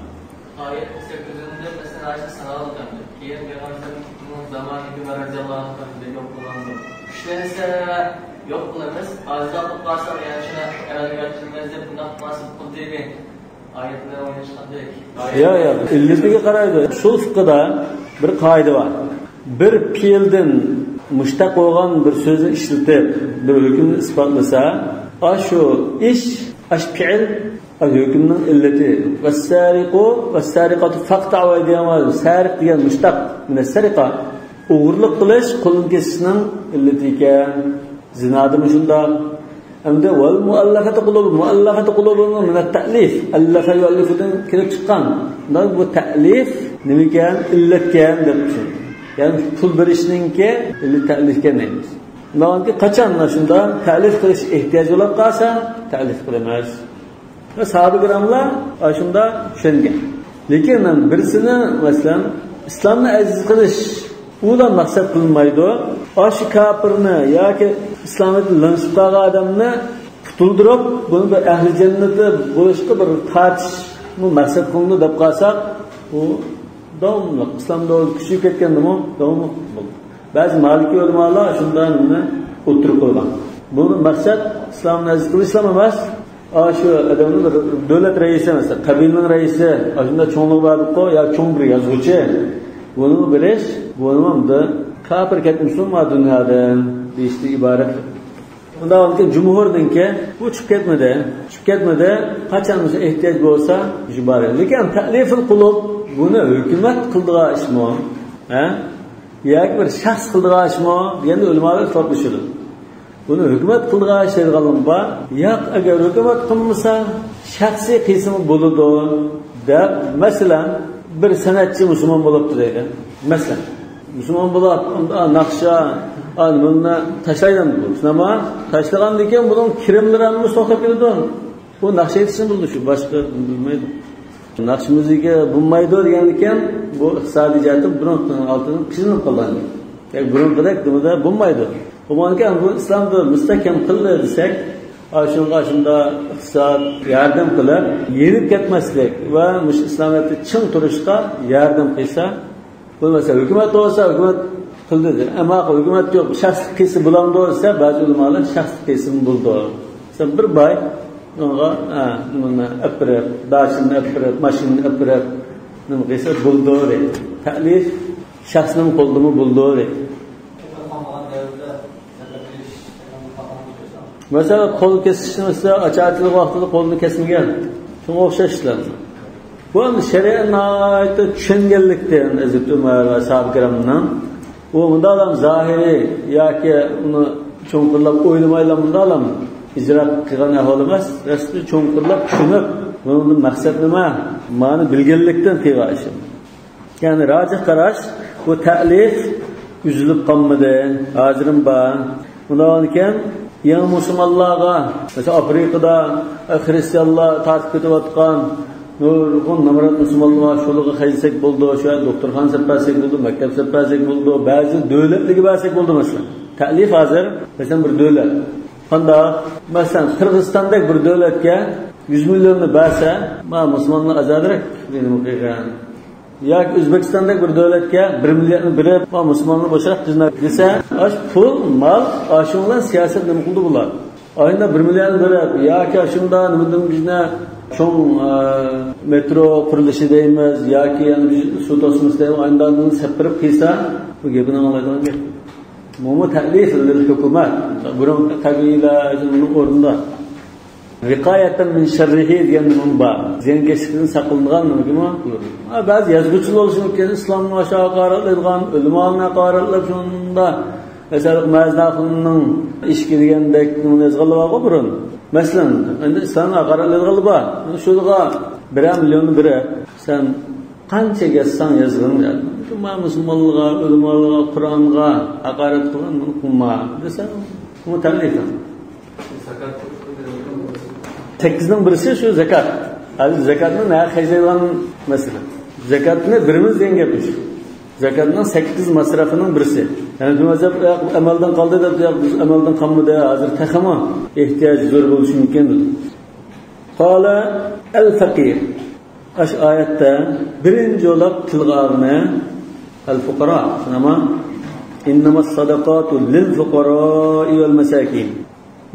ئايەت كۆتۈرۈلدى، مەسىلەن، ئاشۇ سانالدى. كېيىن پەيغەمبەرنىڭ زامانىدىكى ئۆمەر رەزىياللاھۇ ئەنھۇ بەك يوق قىلغانىدى. كۈچلەنسە يوق قىلىمىز، ئاجىزلاپ قالسا يەنە شۇنى ئەمەلگە ئاشۇرىمىز دەپ بۇنداق مۇناسىۋەت قىلدى. ئايەتلەر ئويناشقاندەك. يا، يا، ئىللىتىگە قارايدۇ. ئۇسۇل فىقىدا بىر قائىدە بار. بىر پېئىلدىن مۇشتەق بولغان بىر سۆزنى ئىشلىتىپ، بىر ھۆكۈمنى ئىسپاتلىسا، ئاشۇ ئىش، ئاشۇ پېئىل، ئاشۇ ھۆكۈمنىڭ ئىللىتى. ۋەسسارىقۇ ۋەسسارىقاتۇ فەقتەئۇ ئەيدىيەھۇما. سارىق دېگەن مۇشتەق مىنەسسەرىقە. ئوغرىلىق قىلىش قولنى كېسىشنىڭ ئىللىتى ئىكەن. زىنادىمۇ شۇنداق. ئەمدى ۋەل مۇئەللەفەتۇ قۇلۇبۇ، مۇئەللەفەتۇ قۇلۇبۇمۇ مىنەت تەئلىف. ئەللەفە يۇئەللىفۇدىن كېلىپ چىققان. بۇ تەئلىف نېمىكەن؟ ئىللەتكەن دەپ چۈشىنىڭ. يەنى پۇل بېرىشنىڭكى ئىللىتى تەئلىفكەن دەيمىز. ماۋۇنىڭكى قاچان مانا شۇنداق تەئلىف قىلىش ئېھتىياجى بولۇپ قالسا، تەئلىف قىلىمىز. ۋە ساھابە كىراملار ئاشۇنداق چۈشەنگەن. لېكىن بىرسىنى، مەسىلەن، ئىسلامنى ئەزىز قىلىش ئۇلا مەقسەت قىلىنمايدۇ. ئاشۇ كاپىرنى ياكى ئىسلامىيەتتىن لىڭشىپ قالغان ئادەمنى قۇتۇلدۇرۇپ، بۇنى بىر ئەھلى جەننىتى بولۇشقا بىر تارتىشمۇ مەقسەت قىلىنىدۇ دەپ قالساق، ئۇ داۋاملىق ئىسلام دەۋرىدە كۈچىيىپ كەتكەندىمۇ داۋاملىق بولىدۇ. بەزى مالىكىي ئۆلىمالار شۇنداق نېمىنى ئوتتۇرىغا قويغان. بۇ مەقسەت ئىسلامنى ئەزىز قىلىشلا ئەمەس، ئاشۇ ئادەمنىڭ بىر دۆلەت رەئىسى، مەسىلەن، قەبىلىنىڭ رەئىسى، ئاشۇنداق چوڭلۇقى بار بولۇپقۇ، يا چوڭ بىر يازغۇچى، بۇنىمۇ بېرىش، بۇنىمۇ ئەمدى كاپىر كەتمىسۇن ما دۇنيادىن دېيىشتىن ئىبارەت. ئۇنداق بولغاندىكىن جۇمھۇرنىڭكى بۇ چۈشۈپ كەتمىدى، چۈشۈپ كەتمىدى، قاچان بولسا ئېھتىياج بولسا شۇ بار. لېكىن تەئلىفۇل قۇلۇب بۇنى ھۆكۈمەت قىلىدىغان ئىشمۇ؟ ھە؟ ياكى بىر شەخس قىلىدىغان ئىشمۇ دېگەندە ئۆلىمالار ئىختىلاپلىشىدۇ. بۇنى ھۆكۈمەت قىلىدىغان ئىش دەيدىغانلىرىمۇ بار. ياق، ئەگەر ھۆكۈمەت قىلمىسا، شەخسىي قىلسىمۇ بولىدۇ دەپ، مەسىلەن، بىر سەنئەتچى مۇسۇلمان بولۇپتۇ دەيلى. مەسىلەن، مۇسۇلمان بولۇپ، ئۇندا ناخشا، ئا، نېمىلەرنى تاشلايدۇ بۇ. شۇنداقمۇ؟ تاشلىغاندىن كېيىن بۇنىڭ كىرىملىرى ھەممىسى توختاپ كېتىدۇ. بۇ ناخشا ئېيتىشنى بىلىدۇ، شۇ باشقا بىلمەيدۇ. ناخشا مۇزىكا بولمايدۇ دېگەندىكىن، بۇ ئىقتىسادىي جەھەتتىن بۇرۇنقىنىڭ ئالدىدىن قىينىلىپ قالغان. يەنى بۇرۇنقىدەك نېمىدە بولمايدۇ. بولغاندىكىن، بۇ ئىسلامدا مۇستەھكەم قىلدى دېسەك، ئاشۇنىڭغا شۇنداق ئىقتىساد ياردەم قىلىپ، يېنىپ كەتمەسلىك ۋە مۇشۇ ئىسلامىيەتتە چىڭ تۇرۇشقا ياردەم قىلسا، بۇ مەسىلە ھۆكۈمەت بولسا، ھۆكۈمەت قىلدى دېدى. ئەمما ھۆكۈمەت يوق، شەخسلىك قىلسا بولامدۇ دېسە، بەزى ئۆلىمالار شەخسلىك قىلسىمۇ بولىدۇ. مەسىلەن، بىر باي، ئۇنىڭغا، ھە، نېمىنى ئەپ بېرىپ، داشىنىنى ئەپ بېرىپ، ماشىنىنى ئەپ بېرىپ، نېمە قىلسا بولىدۇ دەيدۇ. تەئلىف شەخسنىڭ قولىدىمۇ بولىدۇ دەيدۇ. مەسىلەن، قول كېسىشنى، مەسىلەن، ئاچارچىلىق ۋاقتىدا قولىنى كەسمىگەن. شۇنىڭغا ئوخشاش ئىشلار. بۇ ئەمدى شەرىئەتنى ناھايىتى چۈشەنگەنلىكتىن، ھەزرىتى ئۆمەر ۋە ساھابە كىرامنىڭ، ئۇ مۇنداقلام زاھىرىي ياكى ئۇنى چوڭقۇرلاپ ئويلىمايلا مۇنداقلام ئىجرا قىلغان ئەھۋال ئەمەس، رەسمىي چوڭقۇرلاپ چۈشىنىپ، بۇنىڭدىن مەقسەت نېمە؟ مانا بىلگەنلىكتىن قىلغان ئىشى. يەنى راجىھ قاراش، بۇ تەئلىف ئۈزۈلۈپ قالمىدى، ھازىرمۇ بار. ئۇنداق ئىكەن، يېڭى مۇسۇلمانلارغا، مەسىلەن، ئافرىقىدا خىرىستىيانلار تارتىپ كېتىۋاتقان نۇرغۇن نامرات مۇسۇلمانلار بار، شۇلارغا خەجلىسەك بولىدۇ، شۇ يەردە دوختۇرخانا سېلىپ بەرسەك بولىدۇ، مەكتەپ سېلىپ بەرسەك بولىدۇ، بەزى دۆلەتلەرگە بەرسەك بولىدۇ، مەسىلەن. تەئلىف ھازىر، مەسىلەن، بىر دۆلەت. قانداق؟ مەسىلەن، قىرغىزىستاندەك بىر دۆلەتكە يۈز مىليوننى بەرسە، ما مۇسۇلمانلار ئازادىراق نېمە قىلغان. ياكى ئۆزبېكىستاندەك بىر دۆلەتكە بىر مىلياردنى بېرىپ، ما مۇسۇلمانلار بوشراق جىنايەت دېسە، ئاش پۇل، مال، ئاشۇنىڭ بىلەن سىياسەت نېمە قىلدى بۇلار؟ ئايدا بىر مىليارد بېرىپ، ياكى ئاشۇنداق نېمىدىن بىزنى چوڭ، ئە، مېترو قۇرۇلۇشى دەيمىز، ياكى يەنە بىر سۇ توسمىسى دەيمىز، ئايدا سەپ بېرىپ قىلسا، بۇ گېپىنى ئاڭلايدىغان گەپ. بۇمۇ تەئلىف لىل ھۆكۈمەت. بۇرۇنقى قەبىلە ئورنىدا. ۋىقايەتەن مىن شەررىھى دېگەن نېمە بار. زىيانكەشلىكتىن ساقلىنىدىغان نېمىمۇ بۇ. ھا، بەزى يازغۇچىلار بولۇشى مۇمكىن، ئىسلامنى ئاشۇ ھاقارەتلەيدىغان، ئۆلىمالارنى ھاقارەتلەپ شۇنداق. مەسىلەن، مەزىن ئاخۇننىڭ ئىشىكى دېگەندەك يازغانلار بارغۇ بۇرۇن. مەسىلەن، ئەمدى ئىسلامنى ھاقارەتلەيدىغانلار بار. شۇلارغا بىرەر مىليون بېرىپ، سەن قانچە يازساڭ يازغىن، مۇسۇلمانلارغا، ئۆلىمالارغا، قۇرئانغا ھاقارەت قىلغان، بۇنى قىلما دېسە، بۇ تەئلىف. سەككىزنىڭ بىرسى شۇ زاكات. ھازىر زاكاتنى نەگە خەجلەيدىغان مەسىلە. زاكاتنى بېرىمىز دېگەن گەپ شۇ. زاكاتنىڭ سەككىز مەسرەپىنىڭ بىرسى. يەنى بىر مەزھەپ، «ياق، ئەمەلدىن قالدى» دەپ، «ياق، بىز ئەمەلدىن قالمىدى، ھازىر تېخىمۇ ئېھتىياج زور بولۇشى مۇمكىن» دېدى. قال الفقير. ئاشۇ ئايەتتە بىرىنچى بولۇپ تىلغا ئالغىنى الفقراء. نېمە؟ إنما الصدقات للفقراء والمساكين.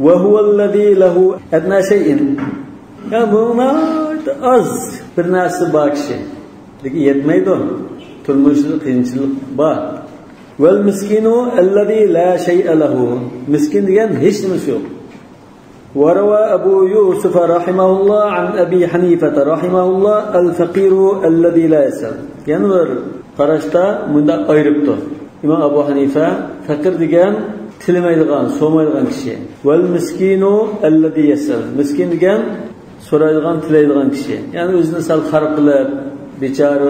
وهو الذي له أدنى شيء. يەنى بۇ ناھايىتى ئاز بىر نەرسە بار كىشى. لېكىن يەتمەيدۇ. تۇرمۇشىدا قىيىنچىلىق بار. والمسكين الذي لا شيء له. مىسكىن دېگەن ھېچ نېمىسى يوق. وروى أبو يوسف رحمه الله عن أبي حنيفة رحمه الله الفقير الذي لا يسأل. يەنە بىر قاراشتا مۇنداق ئايرىپتۇ. ئىمام ئەبۇ ھەنىفە، پەقىر دېگەن تىلىمەيدىغان، سورىمايدىغان كىشى. والمسكين الذي يسأل. مىسكىن دېگەن سورايدىغان، تىلەيدىغان كىشى. يەنى ئۆزىنى سەل خار قىلىپ، بىچارە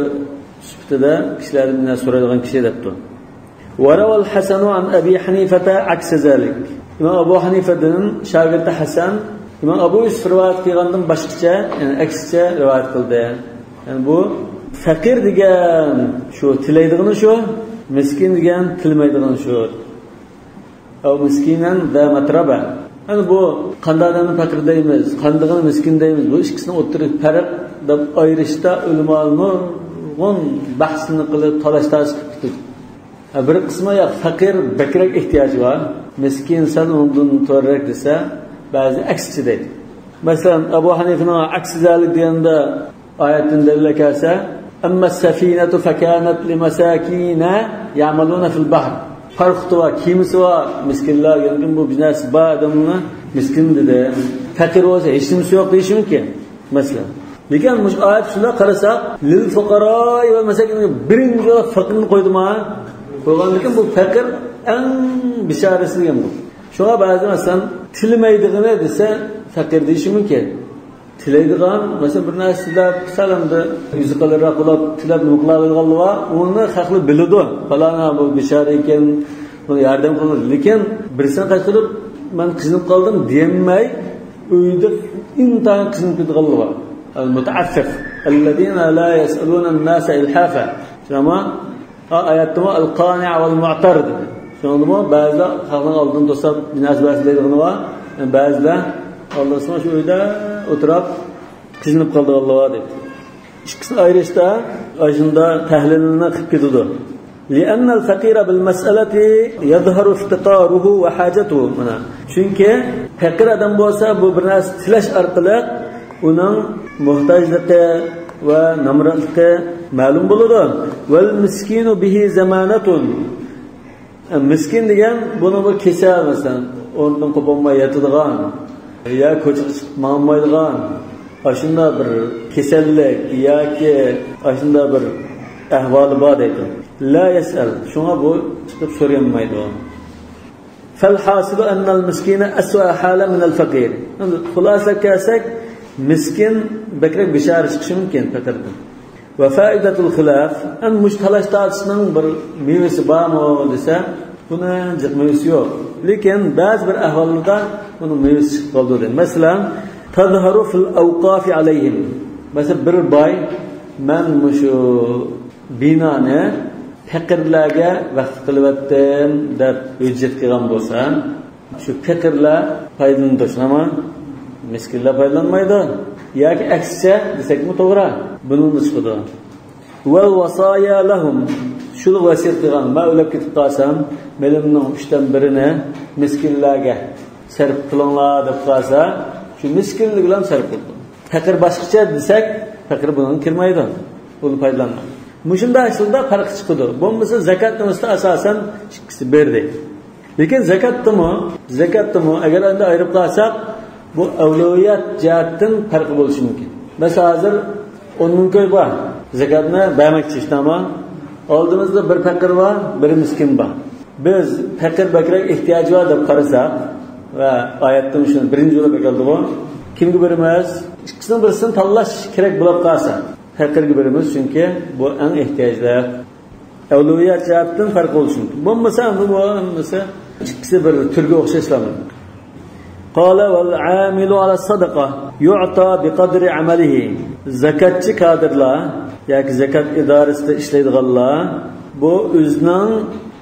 سۈپىتىدە كىشىلەردىن بىر نەرسە سورايدىغان كىشى دەپتۇ. وروى الحسن عن أبي حنيفة عكس ذلك. ئىمام ئەبۇ ھەنىفەدىن شاگىرتى ھەسەن ئىمام ئەبۇ يۈسۈف رىۋايەت قىلغاندىن باشقىچە، يەنى ئەكسىچە رىۋايەت قىلدى. يەنى بۇ پەقىر دېگەن شۇ تىلەيدىغىنى شۇ، مىسكىن دېگەن تىلىمەيدىغىنى شۇ. أو مسكينا ذا متربة. يەنى بۇ قانداق ئادەمنى پەقىر دەيمىز، قاندىغىنى مىسكىن دەيمىز، بۇ ئىككىسىنىڭ ئوتتۇرىدىكى پەرق دەپ ئايرىشتا ئۆلىمالار نۇرغۇن بەھسنى قىلىپ، تالاش-تارتىش قىلىپ كېتىدۇ. ھە، بىر قىسمى ياق، پەقىر بەكرەك ئېھتىياجى بار، مىسكىن سەل ئۇنىڭدىن تۆۋەنرەك دېسە، بەزى ئەكسىچە دەيدۇ. مەسىلەن، ئەبۇ ھەنىفىنىڭ عكس ذلك دېگەندە ئايەتتىن دەلىل كەلسە، أما السفينة فكانت لمساكين يعملون في البحر. پاراخوتى بار، كېمىسى بار، مىسكىنلەر، يەنى بۇ بىر نەرسە بار ئادەمنى مىسكىن دېدى. پەقىر بولسا ھېچ نېمىسى يوق دېيىشى مۇمكىن. مەسىلەن. لېكىن مۇشۇ ئايەت شۇنداق قارىساق، لىل فۇقارائى ۋەل مەساكىن، بىرىنچى بولۇپ پەقىرنى قويدىما؟ قويغاندىكىن بۇ پەقىر ئەڭ بىچارىسى دېگەن بۇ. شۇڭا بەزى مەسىلەن تىلىمەيدىغىنى دېسە پەقىر دېيىشى مۇمكىن. تىلەيدىغان، مەسىلەن، بىر نەرسە تىلەپ، سەل ئەمدى يۈزى قېلىنراق بولۇپ، تىلەپ نېمە قىلالايدىغانلار بار، ئۇنى خەقلەر بىلىدۇ. پالانى بۇ بىچارە ئىكەن، بۇنى ياردەم قىلىدۇ. لېكىن بىرسىنى قايتۇرۇپ، مەن قىينىلىپ قالدىم دېيەلمەي، ئۆيدە ئىنتايىن قىينىلىپ كېتىدىغانلار بار. المتعفف. الذين لا يسألون الناس إلحافا. شۇنداقمۇ؟ ھا، ئايەتتىمۇ القانع والمعتر دېدى. شۇنىڭدىمۇ بەزىلەر خەقنىڭ ئالدىنى توساپ، بىر نەرسە بەرسە دەيدىغىنى بار. بەزىلەر ئالدىسىمۇ شۇ ئۆيدە ئولتۇرۇپ، قىينىلىپ قالىدىغانلار بار دەيدۇ. ئىككىسىنى ئايرىشتا ئاشۇنداق تەھلىلنى قىلىپ كېتىدۇ. لأن الفقير بالمسألة يظهر افتقاره وحاجته. مانا. چۈنكى پەقىر ئادەم بولسا، بۇ بىر نەرسە تىلەش ئارقىلىق ئۇنىڭ موھتاجلىقى ۋە نامراتلىقى مەلۇم بولىدۇ. والمسكين به ضمانة. مىسكىن دېگەن بۇنىڭ بىر كېسەل، مەسىلەن، ئورنىدىن قوپالماي ياتىدىغان، يا كوچىغا چىقىپ ماڭالمايدىغان، ئاشۇنداق بىر كېسەللىك ياكى ئاشۇنداق بىر ئەھۋالى بار دەيدۇ. لا يسأل، شۇڭا بۇ چىقىپ سورىيالمايدۇ. فالحاصل أن المسكين أسوأ حالا من الفقير. خۇلاسىلەپ كەلسەك، مىسكىن بەكرەك بىچارە چىقىشى مۇمكىن پەقىردىن. وفائدة الخلاف، ئەمدى مۇشۇ تالاش تارتىشنىڭ بىر مېۋىسى بارمۇ دېسە، بۇنىڭ جىق مېۋىسى يوق. لېكىن بەزى بىر ئەھۋاللاردا بۇنىڭ مېۋىسى چىقىپ قالىدۇ دەيدۇ. مەسىلەن، تظهر في الأوقاف عليهم. مەسىلەن، بىر باي، مەن مۇشۇ بىنانى پەقىرلەرگە ۋەقىف قىلىۋەتتىم دەپ ھۆججەت قىلغان بولسا، شۇ پەقىرلەر پايدىلىنىدۇ، شۇنداقمۇ؟ مىسكىنلەر پايدىلانمايدۇ. ياكى ئەكسىچە دېسەكمۇ توغرا. بۇنىڭدىن چىقىدۇ. والوصايا لهم. شۇلار ۋەسىيەت قىلغان، مەن ئۆلۈپ كېتىپ قالسام، مېلىمنىڭ ئۈچتىن بىرىنى مىسكىنلەرگە سەرپ قىلىڭلار دەپ قالسا، شۇ مىسكىنلىرىگىلا سەرپ قىلىدۇ. پەقىر باشقىچە دېسەك، پەقىر بۇنىڭغا كىرمەيدۇ. بۇنى پايدىلانمايدۇ. مۇشۇنداق ئىشلاردا پەرق چىقىدۇ. بولمىسا زاكات نېمىسىدە ئاساسەن ئىككىسى بىردەك. لېكىن زاكاتتىمۇ، زاكاتتىمۇ ئەگەر ئەمدى ئايرىپ قالساق، بۇ ئەۋلىيات جەھەتتىن پەرقى بولۇشى مۇمكىن. مەسىلەن، ھازىر ئون مىڭ كوي بار. زاكاتنى بەرمەكچى ئىشتاما. ئالدىمىزدا بىر پەقىر بار، بىر مىسكىن بار. بىز پەقىر بەكرەك ئېھتىياجى بار دەپ قارىساق ۋە ئايەتتىن شۇنى بىرىنچى بولۇپ ئەكەلدىغۇ. كىمگە بېرىمىز؟ ئىككىسىنىڭ بىرسىنى تاللاش كېرەك بولۇپ قالسا، پەقىرگە بېرىمىز، چۈنكى بۇ ئەڭ ئېھتىياجلىق. ئەۋلىيات جەھەتتىن پەرق بولۇشى مۇمكىن. بولمىسا، ئەمدى بۇ ھەممىسى ئىككىسى بىر تۈرگە ئوخشاشلا. قال والعامل على الصدقة يعطى بقدر عمله. زاكاتچى كادىرلار ياكى زاكات ئىدارىسىدە ئىشلەيدىغانلار بۇ ئۆزىنىڭ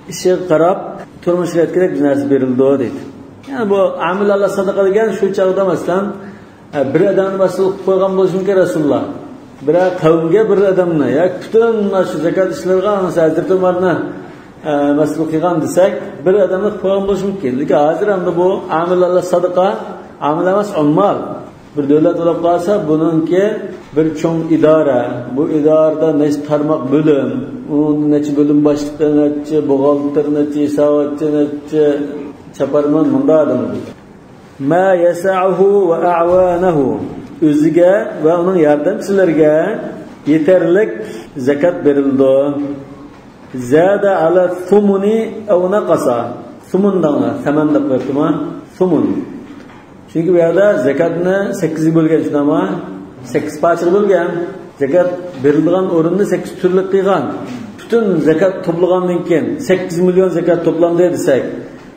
ئىشىغا قاراپ تۇرمۇشىغا يەتكۈدەك بىر نەرسە بېرىلىدۇ دەيدۇ. يەنى بۇ ئامىل ئالا ساداقا دېگەن شۇ چاغدا مەسىلەن، ھە، بىر ئادەمنى مەسئۇل قىلىپ قويغان بولۇشى مۇمكىن رەسۇلۇللا. بىرەر قەۋمگە بىر ئادەمنى ياكى پۈتۈن مانا شۇ زاكات ئىشلىرىغا مەسىلەن ھەزرىتى ئۇمارنى، ھە، مەسئۇل قىلغان دېسەك، بىر ئادەمنى قىلىپ قويغان بولۇشى مۇمكىن. لېكىن ھازىر ئەمدى بۇ ئامىل ئالا سادىقا، ئامىل ئەمەس، ئۇممال. بىر دۆلەت بولۇپ قالسا، بۇنىڭكى بىر چوڭ ئىدارە، بۇ ئىدارىدە نەچچە تارماق بۆلۈم، ئۇنىڭ نەچچە بۆلۈم باشلىقى، نەچچە بوغالتىر، نەچچە ھېساباتچى، نەچچە چاپارمەن، مۇنداق ئادەم. ما يسعه وأعوانه، ئۆزىگە ۋە ئۇنىڭ ياردەمچىلىرىگە يېتەرلىك زاكات بېرىلىدۇ. زاد على الثمن أو نقص. سۇمۇن دەڭلار، سەمەن دەپ قويۇپتىما؟ سۇمۇن. چۈنكى بۇ يەردە زاكاتنى سەككىزگە بۆلگەن، شۇنداقمۇ؟ سەككىز پارچىغا بۆلگەن. زاكات بېرىلىدىغان ئورۇننى سەككىز تۈرلۈك قىلغان. پۈتۈن زاكات توپلىغاندىن كېيىن، سەككىز مىليون زاكات توپلاندى دېسەك،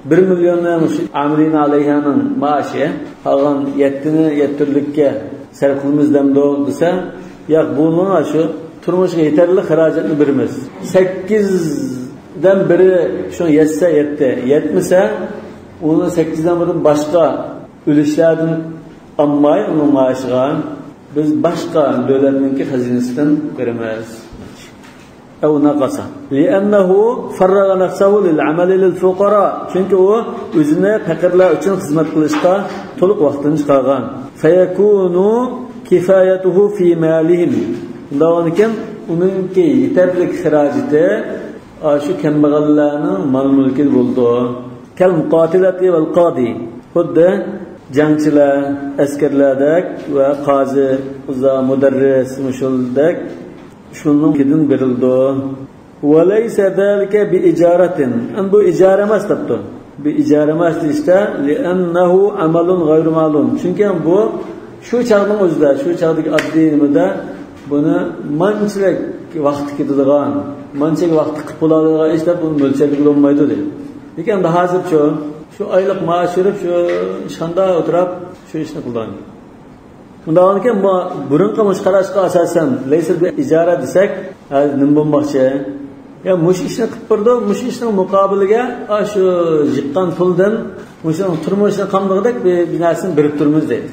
بىر مىليوننى مۇشۇ ئامىلىنا ئەلەيھانىڭ مائاشى، قالغان يەتتىنى يەتتە تۈرلۈككە سەرپ قىلىمىز دەمدۇ دېسە، ياق، بۇنىڭغا شۇ تۇرمۇشقا يېتەرلىك خىراجەتنى بېرىمىز. سەككىزدىن بىرى شۇ يەتسە يەتتى، يەتمىسە، ئۇنى سەككىزدىن بىرىدىن باشقا ئۈلۈشلەردىن ئالماي ئۇنىڭ مائاشىغا، بىز باشقا دۆلەتنىڭكى خەزىنىسىدىن بېرىمىز. أو نقص. لأنه فرغ نفسه للعمل للفقراء. چۈنكى ئۇ ئۆزىنى پەقىرلەر ئۈچۈن خىزمەت قىلىشقا تولۇق ۋاقتىنى چىقارغان. فيكون كفايته في مالهم. شۇنداق بولغاندىكىن ئۇنىڭكى يېتەرلىك خىراجىتى ئاشۇ كەمبەغەللەرنىڭ مال-مۈلكىدە بولىدۇ. كالمقاتلة والقاضي. خۇددى جەڭچىلەر، ئەسكەرلەردەك ۋە قازى، قۇزا، مۇدەررىس، مۇشۇلدەك شۇنىڭكىدىن بېرىلىدۇ. وليس ذلك بإجارة. ئەمدى بۇ ئىجارە ئەمەس دەپتۇ. بۇ ئىجارە ئەمەس دېيىشتە، لأنه عمل غير معلوم. چۈنكى بۇ شۇ چاغنىڭ ئۆزىدە، شۇ چاغدىكى ئاددىي نېمىدە بۇنى مانچىلىك ۋاقىت كېتىدىغان، مانچىلىك ۋاقىت قىلىپ بولالىغان ئىش دەپ بۇنى مۆلچەرلىگىلى بولمايدۇ دېدى. لېكىن ئەمدى ھازىرچۇ؟ شۇ ئايلىق مائاش بېرىپ، شۇ ئىشخانىدا ئولتۇرۇپ شۇ ئىشنى قىلىدىغان. ئۇنداق بولغاندىكىن، بۇ بۇرۇنقى مۇشۇ قاراشقا ئاساسەن، لەيسە بى ئىجارە دېسەك، ھازىر نېمە بولماقچى؟ يا مۇشۇ ئىشنى قىلىپ بېرىدۇ، مۇشۇ ئىشنىڭ مۇقابىلىگە، ئاشۇ يىغقان پۇلدىن مۇشۇنىڭ تۇرمۇشىنى قامدىغۇدەك بىر، بىر نەرسىنى بېرىپ تۇرىمىز دەيدۇ.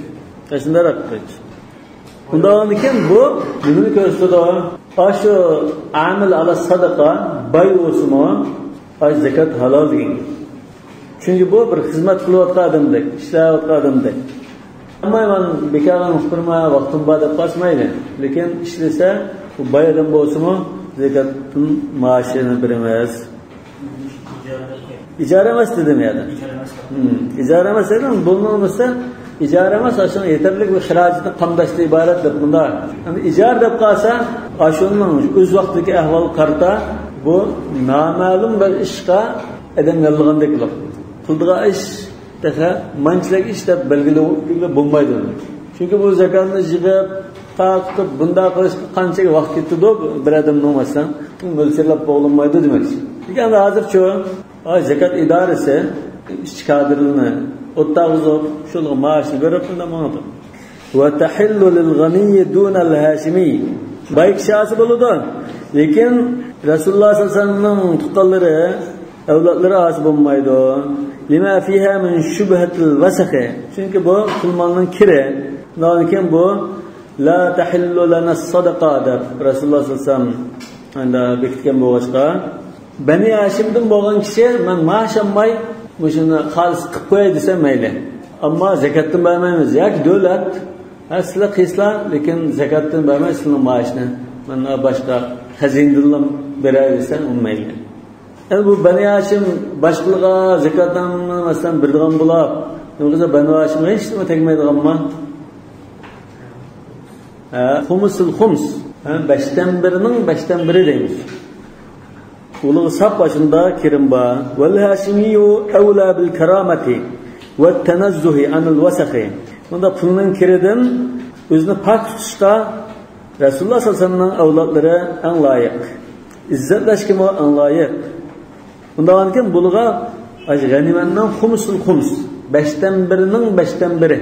شۇنداقراق قىلىش. ئۇنداق بولغاندىكىن، بۇ نېمىنى كۆرسىتىدۇ؟ ئاشۇ ئامىل ئالا ساداقا باي بولسىمۇ، ئاشۇ زاكات ھالال دېگەن گەپ. چۈنكى بۇ بىر خىزمەت قىلىۋاتقان ئادەمدەك، ئىشلەۋاتقان ئادەمدەك. ئەمما مەن بىكارغا ئۇقتۇرما، ۋاقتىم بار دەپ قالسا مەيلى. لېكىن ئىشلىسە، بۇ باي ئادەم بولسىمۇ، زاكاتتىن مائاشىنى بېرىمىز. ئىجارە ئەمەس دېدىم يەنە. ئىجارە ئەمەس. ھىم، ئىجارە ئەمەس دېدىم. بۇنىڭ ئۈستىدە ئىجارە ئەمەس، ئاشۇنىڭ يېتەرلىك بىر خىراجىتىنى قامداشتىن ئىبارەت دەپ مۇنداق. ئەمدى ئىجارە دەپ قالسا، ئاشۇنىڭ ئۆز ۋاقتىدىكى ئەھۋالغا قارىتا، بۇ نامەلۇم بىر ئىشقا ئادەم ياللىغاندەك بولۇپ. قىلىدىغان ئىش دېسە، مانچىلىك ئىش دەپ بەلگىلەپ بولمايدۇ. چۈنكى بۇ زاكاتنى يىغىپ، تارقىتىپ، بۇنداق قىلىشقا قانچە ۋاقىت كېتىدۇ، بىر ئادەمنىڭ مەسىلەن، مۆلچەرلەپ بولۇنمايدۇ دېمەكچى. لېكىن ئەمدى ھازىرچۇ، ئاي، زاكات ئىدارىسى ئىشچى كادىرلىرىنى ئولتۇرغۇزۇپ، شۇلارغا مائاشنى بېرىپ، شۇنداق ماڭىدۇ. وتحل للغني دون الهاشمي. باي كىشى ئاسا بولىدۇ. لېكىن رەسۇلۇللاھ سەللەللاھۇ ئەلەيھى ۋەسەللەمنىڭ تۇغقانلىرى، ئەۋلادلىرى ئاسا بولمايدۇ. لما فيها من شبهة الوسخ. چۈنكى بۇ پۇل مالنىڭ كىرى. شۇنداقتىن كېيىن بۇ لا تحل لنا الصدقة دەپ رەسۇلۇللاھ سەللەللاھۇ ئەلەيھى ۋەسەللەم ئەندى بېكىتكەن بولغاچقا، بەنى ھاشىمدىن بولغان كىشى، مەن مائاش ئالماي، مۇشۇنى خالىس قىلىپ قوياي دېسە مەيلى. ئەمما زاكاتتىن بەرمەيمىز. ياكى دۆلەت، ھە، سىلەر قىلسىلەر، لېكىن زاكاتتىن بەرمەي، سىلەرنىڭ مائاشنى مەن باشقا خەزىنىدىنلا بېرەي دېسە، ئۇ مەيلى. ئەمدى بۇ بەنى ھاشىم باشقىلارغا زاكاتنى، مەسىلەن، بېرىدىغان بولاپ، نېمە قىلسا، بەنى ھاشىمغا ھېچ نېمە تەگمەيدىغانمۇ؟ ھە، خۇمسۇل خۇمس. ھە، بەشتىن بىرىنىڭ بەشتىن بىرى دەيمىز. ئۇلۇغ ساپ ئاشۇندا كىرىم بار. والهاشمي أولى بالكرامة والتنزه عن الوسخ. بۇندا پۇلنىڭ كىرىدىن ئۆزىنى پاك تۇتۇشقا رەسۇلۇللاھ سەللەللاھۇ ئەلەيھى ۋەسەللەمنىڭ ئەۋلادلىرى ئەڭ لايىق. ئىززەتلەشكىمۇ ئەڭ لايىق. ئۇنداق بولغاندىكىن بۇلارغا ئاشۇ غەنىيمەتنىڭ خۇمسۇل خۇمس، بەشتىن بىرىنىڭ بەشتىن بىرى.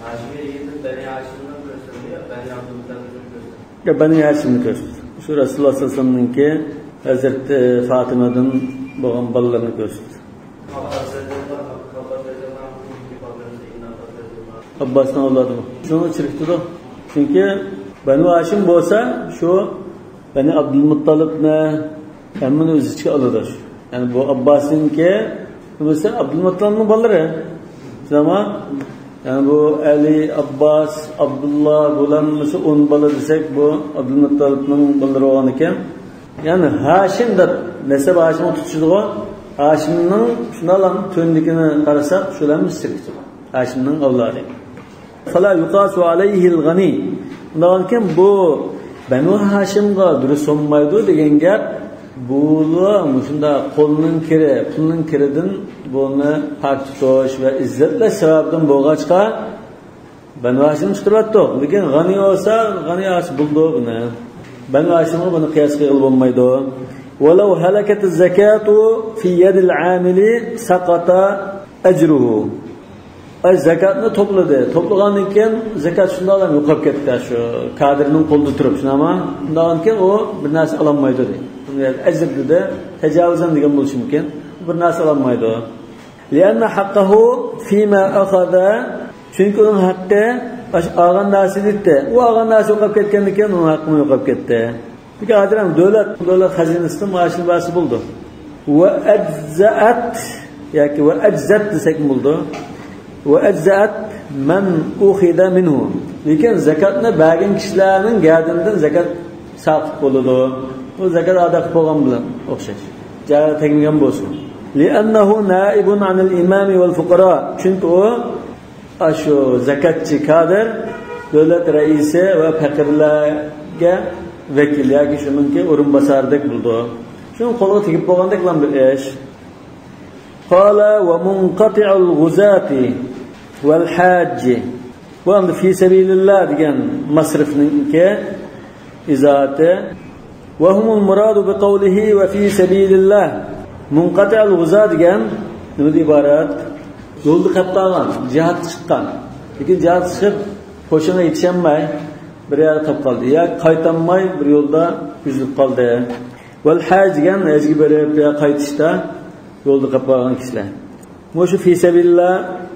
ھاشىمىي دېگەندە بەنى ھاشىمنى كۆرسىتىدۇ يا بەنى ئابدۇلمۇتتەلىپنى كۆرسىتىدۇ؟ يا، بەنى ھاشىمنى كۆرسىتىدۇ. شۇ رەسۇلۇللاھ سەللەللاھۇ ئەلەيھى ۋەسەللەمنىڭكى ھەزرىتى فاتىمىدىن بولغان بالىلىرىنى كۆرسىتىدۇ. ئابباسنىڭ ئەۋلادىمۇ. شۇنىڭ چىرىكتىدۇ. چۈنكى بەنۇ ھاشىم بولسا شۇ بەنى ئابدۇلمۇتتالىپنى ھەممىنى ئۆز ئىچىگە ئالىدۇ. يەنى بۇ ئابباسنىڭكى، بولسا ئابدۇلمۇتتالىپنىڭ بالىلىرى. شۇنداقمۇ؟ يەنى بۇ ئەلى، ئابباس، ئابدۇللا، بۇلار ھەممىسى ئون بالا دېسەك، بۇ ئابدۇلمۇتتالىپنىڭ بالىلىرى بولغان ئىكەن. يەنى ھاشىم دەپ نەسەب ھاشىمغا تۇتۇشىدىغۇ. ھاشىمنىڭ شۇنداقلا تۆۋەندىكىنى قارىساق، شۇلار ھەممىسى چىرىكتىدۇ. ھاشىمنىڭ ئەۋلادى. فلا يقاس عليه الغني. ئۇنداقكەن بۇ بەنۇ ھاشىمغا دۇرۇس بولمايدۇ دېگەن گەپ، بۇلار مۇشۇنداق قولنىڭ كىرى، پۇلنىڭ كىرىدىن بۇنى پاك تۇتۇش ۋە ئىززەتلەش سەۋەبىدىن بولغاچقا، بەنۇ ھاشىم چىقىرىۋەتتۇق. لېكىن غەنى بولسا، غەنى ئاشۇ بولىدۇ بۇنى. بەنۇ ھاشىمغا بۇنى قىياس قىلغىلى بولمايدۇ. ولو هلكت الزكاة في يد العامل سقط أجره. ئاي، زاكاتنى توپلىدى. توپلىغاندىن كېيىن زاكات شۇنداقلا يوقاپ كەتتى، شۇ كادىرنىڭ قولىدا تۇرۇپ، شۇنداقمۇ؟ شۇنداقتىن كېيىن ئۇ بىر نەرسە ئالالمايدۇ دەيدۇ. ئەجىر دېدى، تەجاۋۇزەن دېگەن بولۇشى مۇمكىن. بىر نەرسە ئالالمايدۇ. لأن حقه فيما أخذ. چۈنكى ئۇنىڭ ھەققى ئاشۇ ئالغان نەرسىدە ئىدى. ئۇ ئالغان نەرسە يوقاپ كەتكەندىن كېيىن ئۇنىڭ ھەققىمۇ يوقاپ كەتتى. چۈنكى ھازىر ھەم دۆلەت، دۆلەت خەزىنىسىدىن مائاشنى بەرسە بولىدۇ. وأجزأت ياكى وأجزت دېسەكمۇ بولىدۇ. وأجزأت من أخذ منه. لېكىن زاكاتنى بەرگەن كىشىلەرنىڭ گەدىنىدىن زاكات ساقىت بولىدۇ. بۇ زاكات ئادا قىلىپ بولغان بىلەن ئوخشاش. جايىغا تەگمىگەن بولسۇن. لأنه نائب عن الإمام والفقراء. چۈنكى ئۇ ئاشۇ زاكاتچى كادىر دۆلەت رەئىسى ۋە پەقىرلەرگە ۋەكىل ياكى شۇنىڭكى ئورۇنباسارىدەك بولىدۇ. شۇنىڭ قولىغا تېگىپ بولغاندەكلا بىر ئىش. قال ومنقطع الغزاة والحاج. بۇ ئەمدى في سبيل الله دېگەن مەسرىفنىڭكى ئىزاھاتى. وهم المراد بقوله وفي سبيل الله. منقطع الغزاة دېگەن نېمىدىن ئىبارەت؟ يولدا قېلىپ قالغان، جىھادقا چىققان. لېكىن جىھادقا چىقىپ، قوشۇنغا يېتىشەلمەي، بىر يەردە قېلىپ قالدى. ياكى قايتالماي، بىر يولدا ئۈزۈلۈپ قالدى. والحاج دېگەن ھەجگە بېرىپ يا قايتىشتا يولدا قېلىپ قالغان كىشىلەر. مۇشۇ في سبيل الله،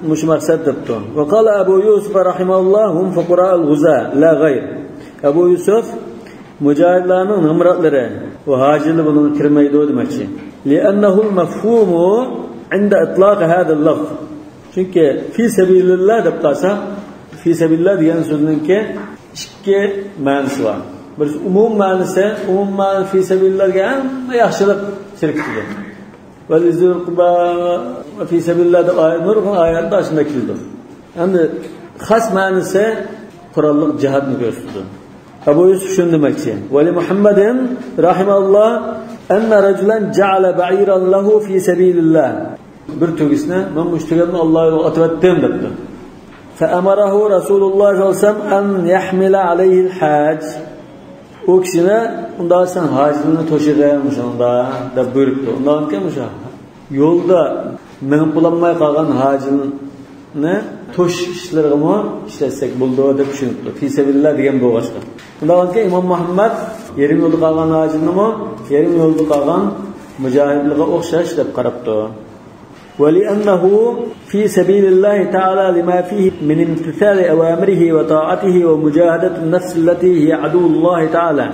مۇشۇ مەقسەت دەپتۇ. وقال أبو يوسف رحمه الله هم فقراء الغزاة لا غير. ئەبۇ يۈسۈف مۇجاھىدلارنىڭ نامراتلىرى، ئۇ ھاجىلار بۇنىڭغا كىرمەيدۇ دېمەكچى. لأنه المفهوم عند إطلاق هذا اللفظ. چۈنكى في سبيل الله دەپ قالسا، في سبيل الله دېگەن سۆزنىڭكى ئىككى مەنىسى بار. بىرسى ئومۇم مەنىسى، ئومۇم مەنىسى في سبيل الله دېگەن ھەممە ياخشىلىق شىركىتىدۇر. ۋەلىزىل قۇربا ۋە في سبيل الله دەپ ئايەت، نۇرغۇن ئايەتلەردە شۇنداق كېلىدۇ. ئەمدى خاس مەنىسى قوراللىق جىھادنى كۆرسىتىدۇ. ئەبۇ يۈسۈف شۇنى دېمەكچى. ولمحمد رحمه الله أن رجلا جعل بعيرا له في سبيل الله. بىر تۆگىسىنى، مەن مۇشۇ تۆگەمنى ئاللا يولىغا ئاتىۋەتتىم دەپتۇ. فأمره رسول الله صلى الله عليه وسلم أن يحمل عليه الحاج. ئۇ كىشىنى، ئۇنداق سەن ھاجىلارنى توشۇغىن مۇشۇندا دەپ بۇيرۇپتۇ. ئۇنداق ئىكەن مۇشۇ يولدا مېڭىپ بولالماي قالغان ھاجىلارنى توشۇش ئىشلىرىغىمۇ ئىشلەتسەك بولىدۇ دەپ چۈشىنىپتۇ. في سبيل الله دېگەن بولغاچقا. ئۇنداق ئىكەن ئىمام مۇھەممەد يېرىم يولدا قالغان ھاجىلارنىمۇ يېرىم يولدا قالغان مۇجاھىدلارغا ئوخشاش دەپ قاراپتۇ. ولأنه في سبيل الله تعالى لما فيه من امتثال أوامره وطاعته ومجاهدة النفس التي هي عدو الله تعالى.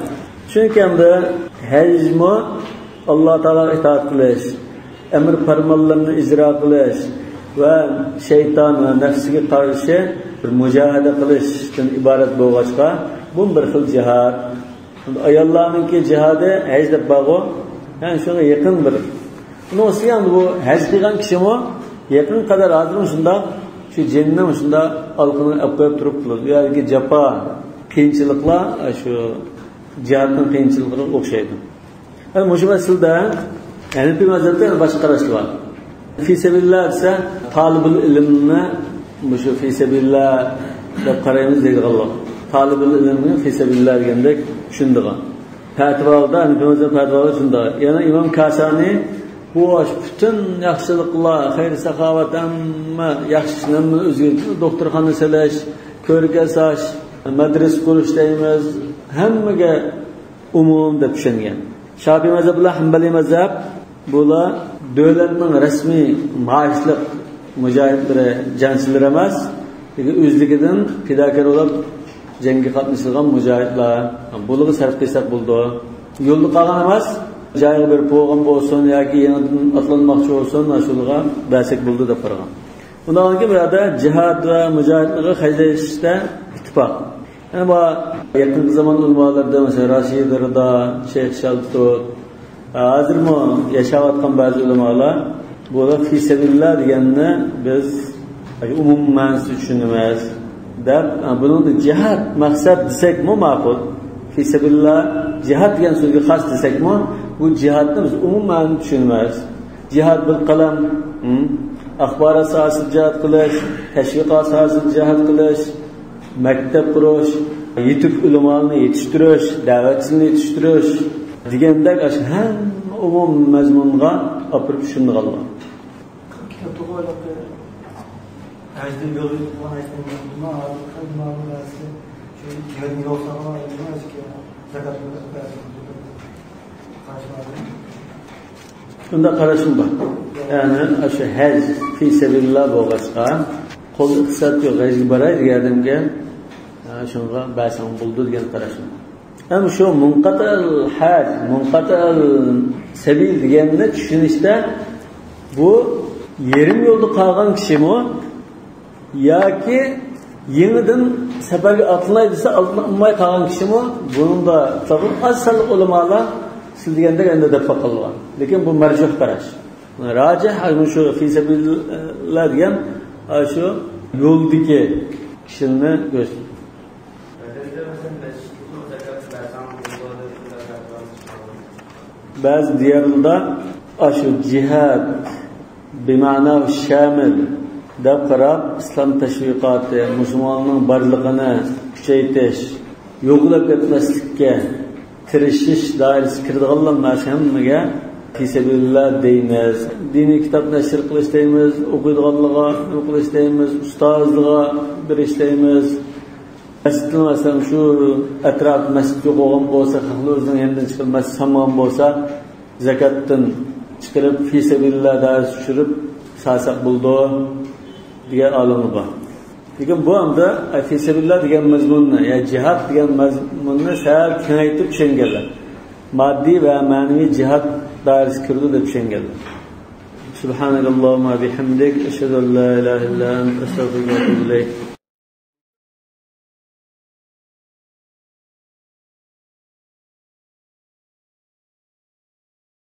چۈنكى ئەمدى ھەجمۇ ئاللا تائالاغا ئىتائەت قىلىش، ئەمر پەرمانلىرىنى ئىجرا قىلىش ۋە شەيتان ۋە نەپسىگە قارشى بىر مۇجاھىدە قىلىشتىن ئىبارەت بولغاچقا، بۇمۇ بىر خىل جىھاد. ئاياللارنىڭكى جىھادى ھەج دەپ بارغۇ. يەنى شۇنىڭغا يېقىن بىر. ئۇنىڭ ئۈستىگە ئەمدى بۇ ھەج قىلغان كىشىمۇ يېقىن قەدەر ھازىرمۇ شۇنداق شۇ جېنىنىڭ شۇنداق ئالىقىنى ئەپ قويۇپ تۇرۇپ قىلىدۇ. ئۇ يەردىكى جاپا، قىيىنچىلىقلار شۇ جىھادنىڭ قىيىنچىلىقلىرىغا ئوخشايدۇ. يەنى مۇشۇ مەسىلىدە ھەنىپىي مەزھەپتە يەنە باشقا قاراشلار بار. في سبيل الله دېسە، تالىبۇل ئىلىمنى مۇشۇ في سبيل الله دەپ قارايمىز دەيدىغانلار. تالىبۇل ئىلىمنى في سبيل الله دېگەندەك چۈشىنىدىغان. پەتىۋالىدا، ھەنىپىي مەزھەپ پەتىۋالىدا شۇنداق. يەنە ئىمام كاسانى بۇ پۈتۈن ياخشىلىقلار، خەير-ساخاۋەت، ھەممە ياخشى ئىشنى ھەممىنى ئۆزگەرتىپ، دوختۇرخانا سېلىش، كۆرگە ساش، مەدرىسە قۇرۇش دەيمىز، ھەممىگە ئومۇم دەپ چۈشەنگەن. شاپىئىي مەزھەپ بىلەن ھەمبەلىي مەزھەپ، بۇلار دۆلەتنىڭ رەسمىي مائاشلىق مۇجاھىدلىرى، جەڭچىلىرى ئەمەس، لېكىن ئۆزلۈكىدىن پىداكار بولۇپ جەڭگە قاتنىشىدىغان مۇجاھىدلار. بۇلارغا سەرپ قىلساق بولىدۇ. يولدا قالغان ئەمەس، جايىغا بېرىپ بولغان بولسۇن ياكى يېڭىدىن ئاتلانماقچى بولسۇن، شۇلارغا بەرسەك بولىدۇ دەپ قارىغان. ئۇنداق كېيىن بۇ يەردە جىھاد ۋە مۇجاھىدلارغا خەجلەشتە ئىتتىپاق. يەنە بۇ يېقىنقى زامان ئۆلىمالىرىدا، مەسىلەن، راشىد رىدا، شەيخ شالتۇت، ھازىرمۇ ياشاۋاتقان بەزى ئۆلىمالار بۇ فى سەبىلىللا دېگەننى بىز ئومۇم مەنىسىدە چۈشىنىمىز دەپ، بۇنىڭدا جىھاد مەقسەت دېسەكمۇ ماقۇل. فى سەبىلىللا، جىھاد دېگەن سۆزگە خاس دېسەكمۇ، بۇ جىھادنى بىز ئومۇم مەنىدە چۈشىنىمىز. جىھاد بىل قەلەم، ھىم؟ ئاخبارات ساھەسىدە جىھاد قىلىش، تەشۋىقات ساھەسىدە جىھاد قىلىش، مەكتەپ قۇرۇش، يېتىك ئۆلىمالارنى يېتىشتۈرۈش، دەۋەتچىلەرنى يېتىشتۈرۈش دېگەندەك ئاشۇ ھەممە ئومۇم مەزمۇنغا ئاپىرىپ چۈشىنىدىغانلار. كىتابتا بۇ ھېلىقى ھەجدىن يول يۈرۈپ قالغان ھەجدىن يول، ھازىر خەلق ماڭا بەرسە، شۇ جىھادنى يول سالغان ئادەملەر ھەجگە زاكات بەرسە بولىدۇ. قاراشلار. بۇنداق قاراشمۇ بار. يەنى ئاشۇ ھەج فى سەبىلىللا بولغاچقا، قولدا ئىقتىساد يوق، ھەجگە باراي دېگەن ئادەمگە، ھە، شۇنىڭغا بەرسەڭ بولىدۇ دېگەن قاراشمۇ بار. ھەم شۇ مۇنقەتىئىل ھەج، مۇنقەتىئىل سەبىل دېگەننى چۈشىنىشتە، بۇ يېرىم يولدا قالغان كىشىمۇ ياكى يېڭىدىن سەپەرگە ئاتلىناي دېسە، ئاتلىنالماي قالغان كىشىمۇ، بۇنىڭدا ئاز سانلىق ئۆلىمالار سىز دېگەندەك ئەمدى دەپ قالغان. لېكىن بۇ مەرجۇھ قاراش. راجىھ، مۇشۇ فى سەبىلىللا دېگەن، شۇ يولدىكى كىشىلەرنى كۆرسىتىدۇ. بەزى دىيارلاردا ئاشۇ جىھاد بىمەنا شامىل دەپ قاراپ، ئىسلام تەشۋىقاتى، مۇسۇلماننىڭ بارلىقىنى كۈچەيتىش، يوقىلىپ كەتمەسلىككە تىرىشىش دائىرىسىگە كىرىدىغانلار، مانا شۇ ھەممىگە فى سەبىلىللا دەيمىز. دىنىي كىتاب نەشر قىلىش دەيمىز، ئوقۇيدىغانلارغا نېمە قىلىش دەيمىز، ئۇستازلارغا بېرىش دەيمىز. مەسچىتنىڭ، مەسىلەن، شۇ ئەتراپتا مەسچىت يوق بولغان بولسا، خەقلەر ئۆزىنىڭ يېنىدىن چىقىرىپ مەسچىت سالمىغان بولسا، زاكاتتىن چىقىرىپ، فى سەبىلىللا دائىرىسىگە چۈشۈرۈپ سالساق بولىدۇ دېگەن ئالىملار بار. لېكىن بۇ ئەمدى، ئە، فى سەبىلىللا دېگەن مەزمۇننى، يا جىھاد دېگەن مەزمۇننى سەل كېڭەيتىپ چۈشەنگەنلەر. ماددىي ۋە مەنىۋى جىھاد دائىرىسىگە كىرىدۇ دەپ چۈشەنگەنلەر. سبحانك اللهم وبحمدك، أشهد أن لا إله إلا أنت، أستغفرك وأتوب إليك.